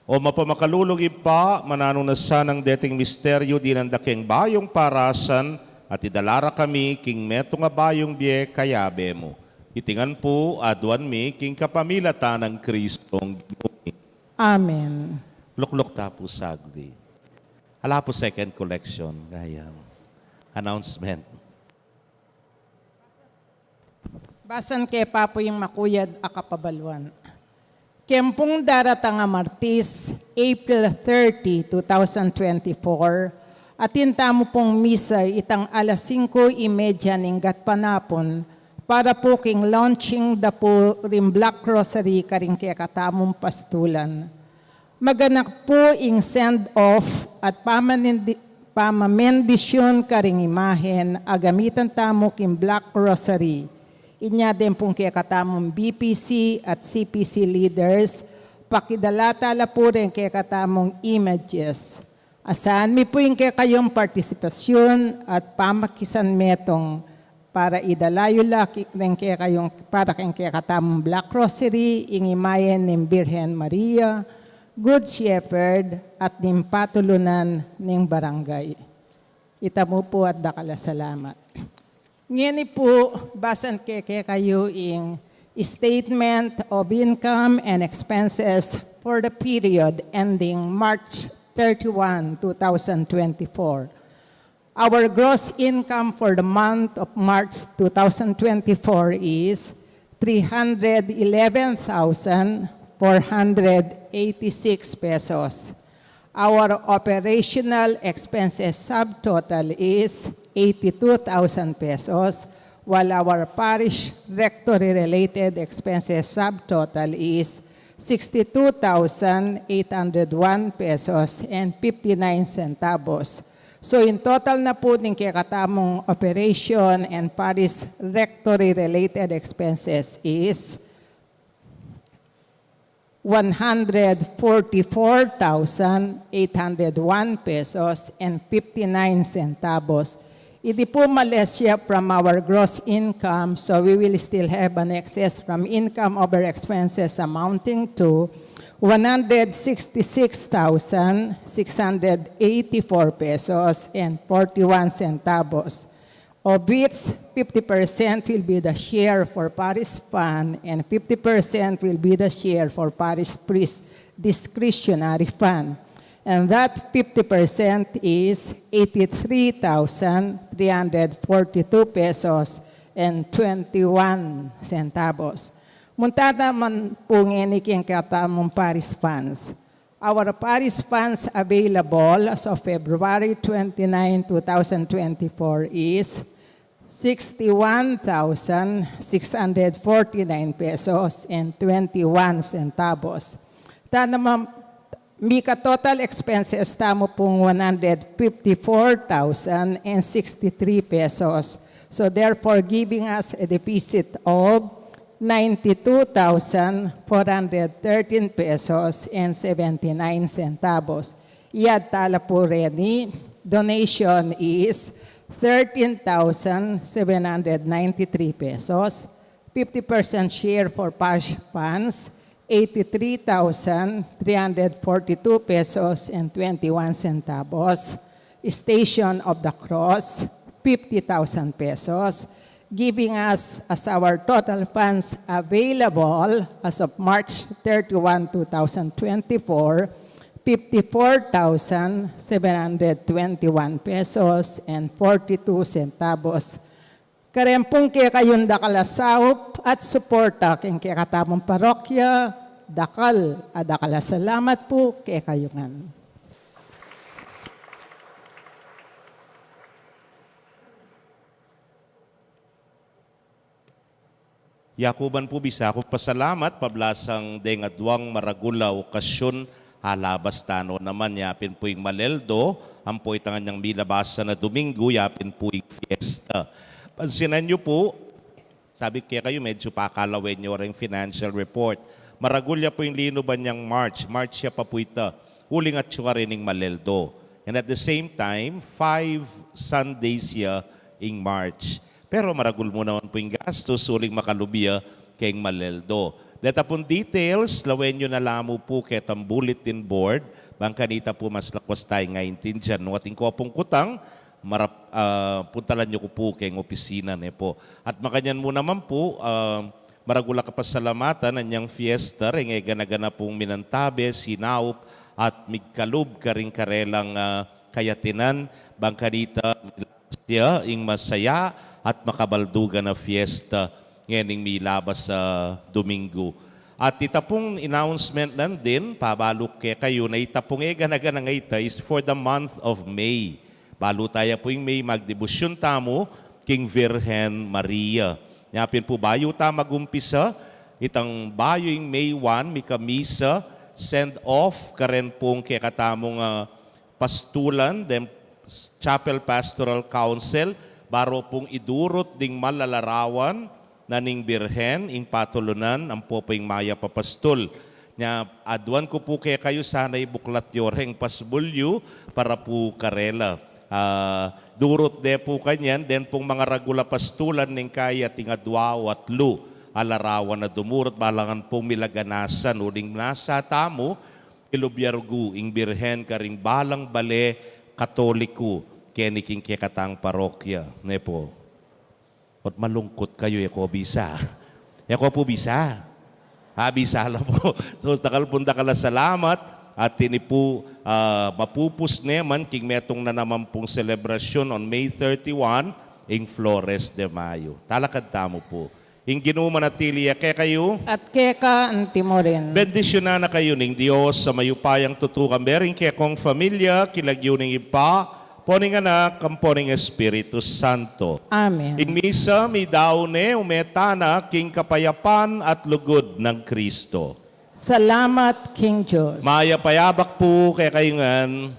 O mapamakalulung Ibpa, mananu na sanang deting misteryu dinan da keng bayung parasan, at idala ra kami king metung a bayung bie kayabe mu. Iti ngan pu aduan mi king kapamilatan nang Kristong Ginu mi. Amen. Lukluk ta pu saglit. Ala pu second collection, kaya announcement. Basan ke pa pu ing makuyad a kapabaluan. Keng pung daratang a Martis, April thirty, two thousand twenty-four, atin tamu pung misa itang alas singko y media ning gatpanapun para pu king launching da pu ring Black Rosary karing kekatamung pastulan. Maganap pu ing send-off at pamanendi-, pamamendisyun karing imahen a gamitan tamu king Black Rosary. Inya den pung kekatamung B P C at C P C leaders, pakidala ta la pu reng kekatamung images. Asahan mi pu ing kekayung partisipasyun at pamakisan metung para idala yu la ki-, reng kekayung, para keng kekatamung Black Rosary, ing imayen ning Birhen Maria, Good Shepherd, at ning patulunan ning barangay. Ita mu pu at dakal a salamat. Ngeni pu, basan ke kekayu ing statement of income and expenses for the period ending March thirty-one, two thousand twenty-four. Our gross income for the month of March two thousand twenty-four is three hundred eleven thousand four hundred eighty-six pesos. Our operational expenses subtotal is eighty-two thousand pesos, while our parish rectory related expenses subtotal is sixty-two thousand eight hundred one pesos and fifty-nine centavos. So, in total na pu ning kekatamung operation and parish rectory related expenses is one hundred forty-four thousand eight hundred one pesos and fifty-nine centavos. Iti pu malesya from our gross income, so we will still have an excess from income over expenses amounting to one hundred sixty-six thousand six hundred eighty-four pesos and forty-one centavos, of which fifty percent will be the share for parish fund and fifty percent will be the share for parish priest discretionary fund. And that fifty percent is eighty-three thousand three hundred forty-two pesos and twenty-one centavos. Munta naman pu ngeni king kekatamung parish funds. Our parish funds available as of February twenty-nine, two thousand twenty-four is sixty-one thousand six hundred forty-nine pesos and twenty-one centavos. Tana mam-, mika total expenses tamu pung one hundred fifty-four thousand and sixty-three pesos. So therefore, giving us a deficit of ninety-two thousand four hundred thirteen pesos and seventy-nine centavos. Iad tala pu reni, donation is thirteen thousand seven hundred ninety-three pesos, fifty percent share for parish funds, eighty-three thousand three hundred forty-two pesos and twenty-one centavos, Station of the Cross, fifty thousand pesos, giving us as our total funds available as of March thirty-one, two thousand twenty-four, fifty-four thousand seven hundred twenty-one pesos and forty-two centavos. Karen pung kekayung dakal a saup at suporta king kekatamung parokya, dakal a dakal a salamat pu kekayu ngan. Yaku man pu bisa kung pasalamat pablasang deng aduang maragul a okasyun a labas tano naman, yapin pu ing Maleldo, ampo itang anyang milabasan a Domingo, yapin pu ing fiesta. Pansinan yu pu, sabi ku kekayu, medyu pakalawen yu reng financial report. Maragul ya pu ing linuban yang March. March ya pa pu ita. Uling atyu karin ing Maleldo. And at the same time, five Sundays ya ing March. Pero maragul mu naman pu ing gastus, uling makalub ya keng Maleldo. Deta pung details, lawen yu na la mu pu ketang bulletin board, bang kanita pu mas lakwas tayang aintindian. Nung atin ko pung kutang, marap-, ah, puntalan yu ku pu keng opisina, ne pu. At makanyan mu naman pu, ah, maragul a kapasalamatan anyang fiesta, reng e gana-gana pung minantabe, sinaup, at migkalub karing karelang, ah, kayatinan, bang kanita, ya ing masaya at makabaldugan a fiesta ngening milabas a Domingo. At ita pung announcement nandin, pabalu ku kekayu na ita pung e gana-gana ngeni ita is for the month of May. Balu taya pu ing May, magdebosyun tamu king Virgen Maria. Yapin pu bayu ta magumpisa, itang bayu ing May one, mika misa, send off, karen pung kekatamung, ah, pastulan, deng Chapel Pastoral Council, baro pung idurut ding mal a larawan na ning Birhen, ing patulunan, ampo pu ing mayap a pastul. Nya, aduan ku pu kekayu sana ibuklat yu reng pasbul yu para pu karela. Ah, durut de pu kanyan, deng pung mangaragul a pastulan ning kayat ing adua o atlu a larawan a dumurut, balangan pung milaganasan, uling nasa tamu, ilubyargu ing Birhen karing balang bale Katoliku keni king kekatang parokya, ne pu. Ot malungkut kayu, e ko bisa. E ko pu bisa. Ah, bisa la pu. So, dakal pung dakal a salamat, at ini pu, ah, mapupus ne man king metung na naman pung selebrasyun on May thirty-one, ing Flores de Mayo. Talakad tamu pu. Ing Ginu manatili ya kekayu. At keka anti mu rin. Bendisyunan na kayu ning Dios a mayupayang tutu, kambe ring kekong familia, king lagyu ning Ibpa, ampo ning Anak, ampo ning Espiritu Santo. Amen. Ing misa, midaun ne, ume tana king kapayapan at lugud nang Kristo. Salamat king Dios. Mayap a yabak pu kekayu ngan.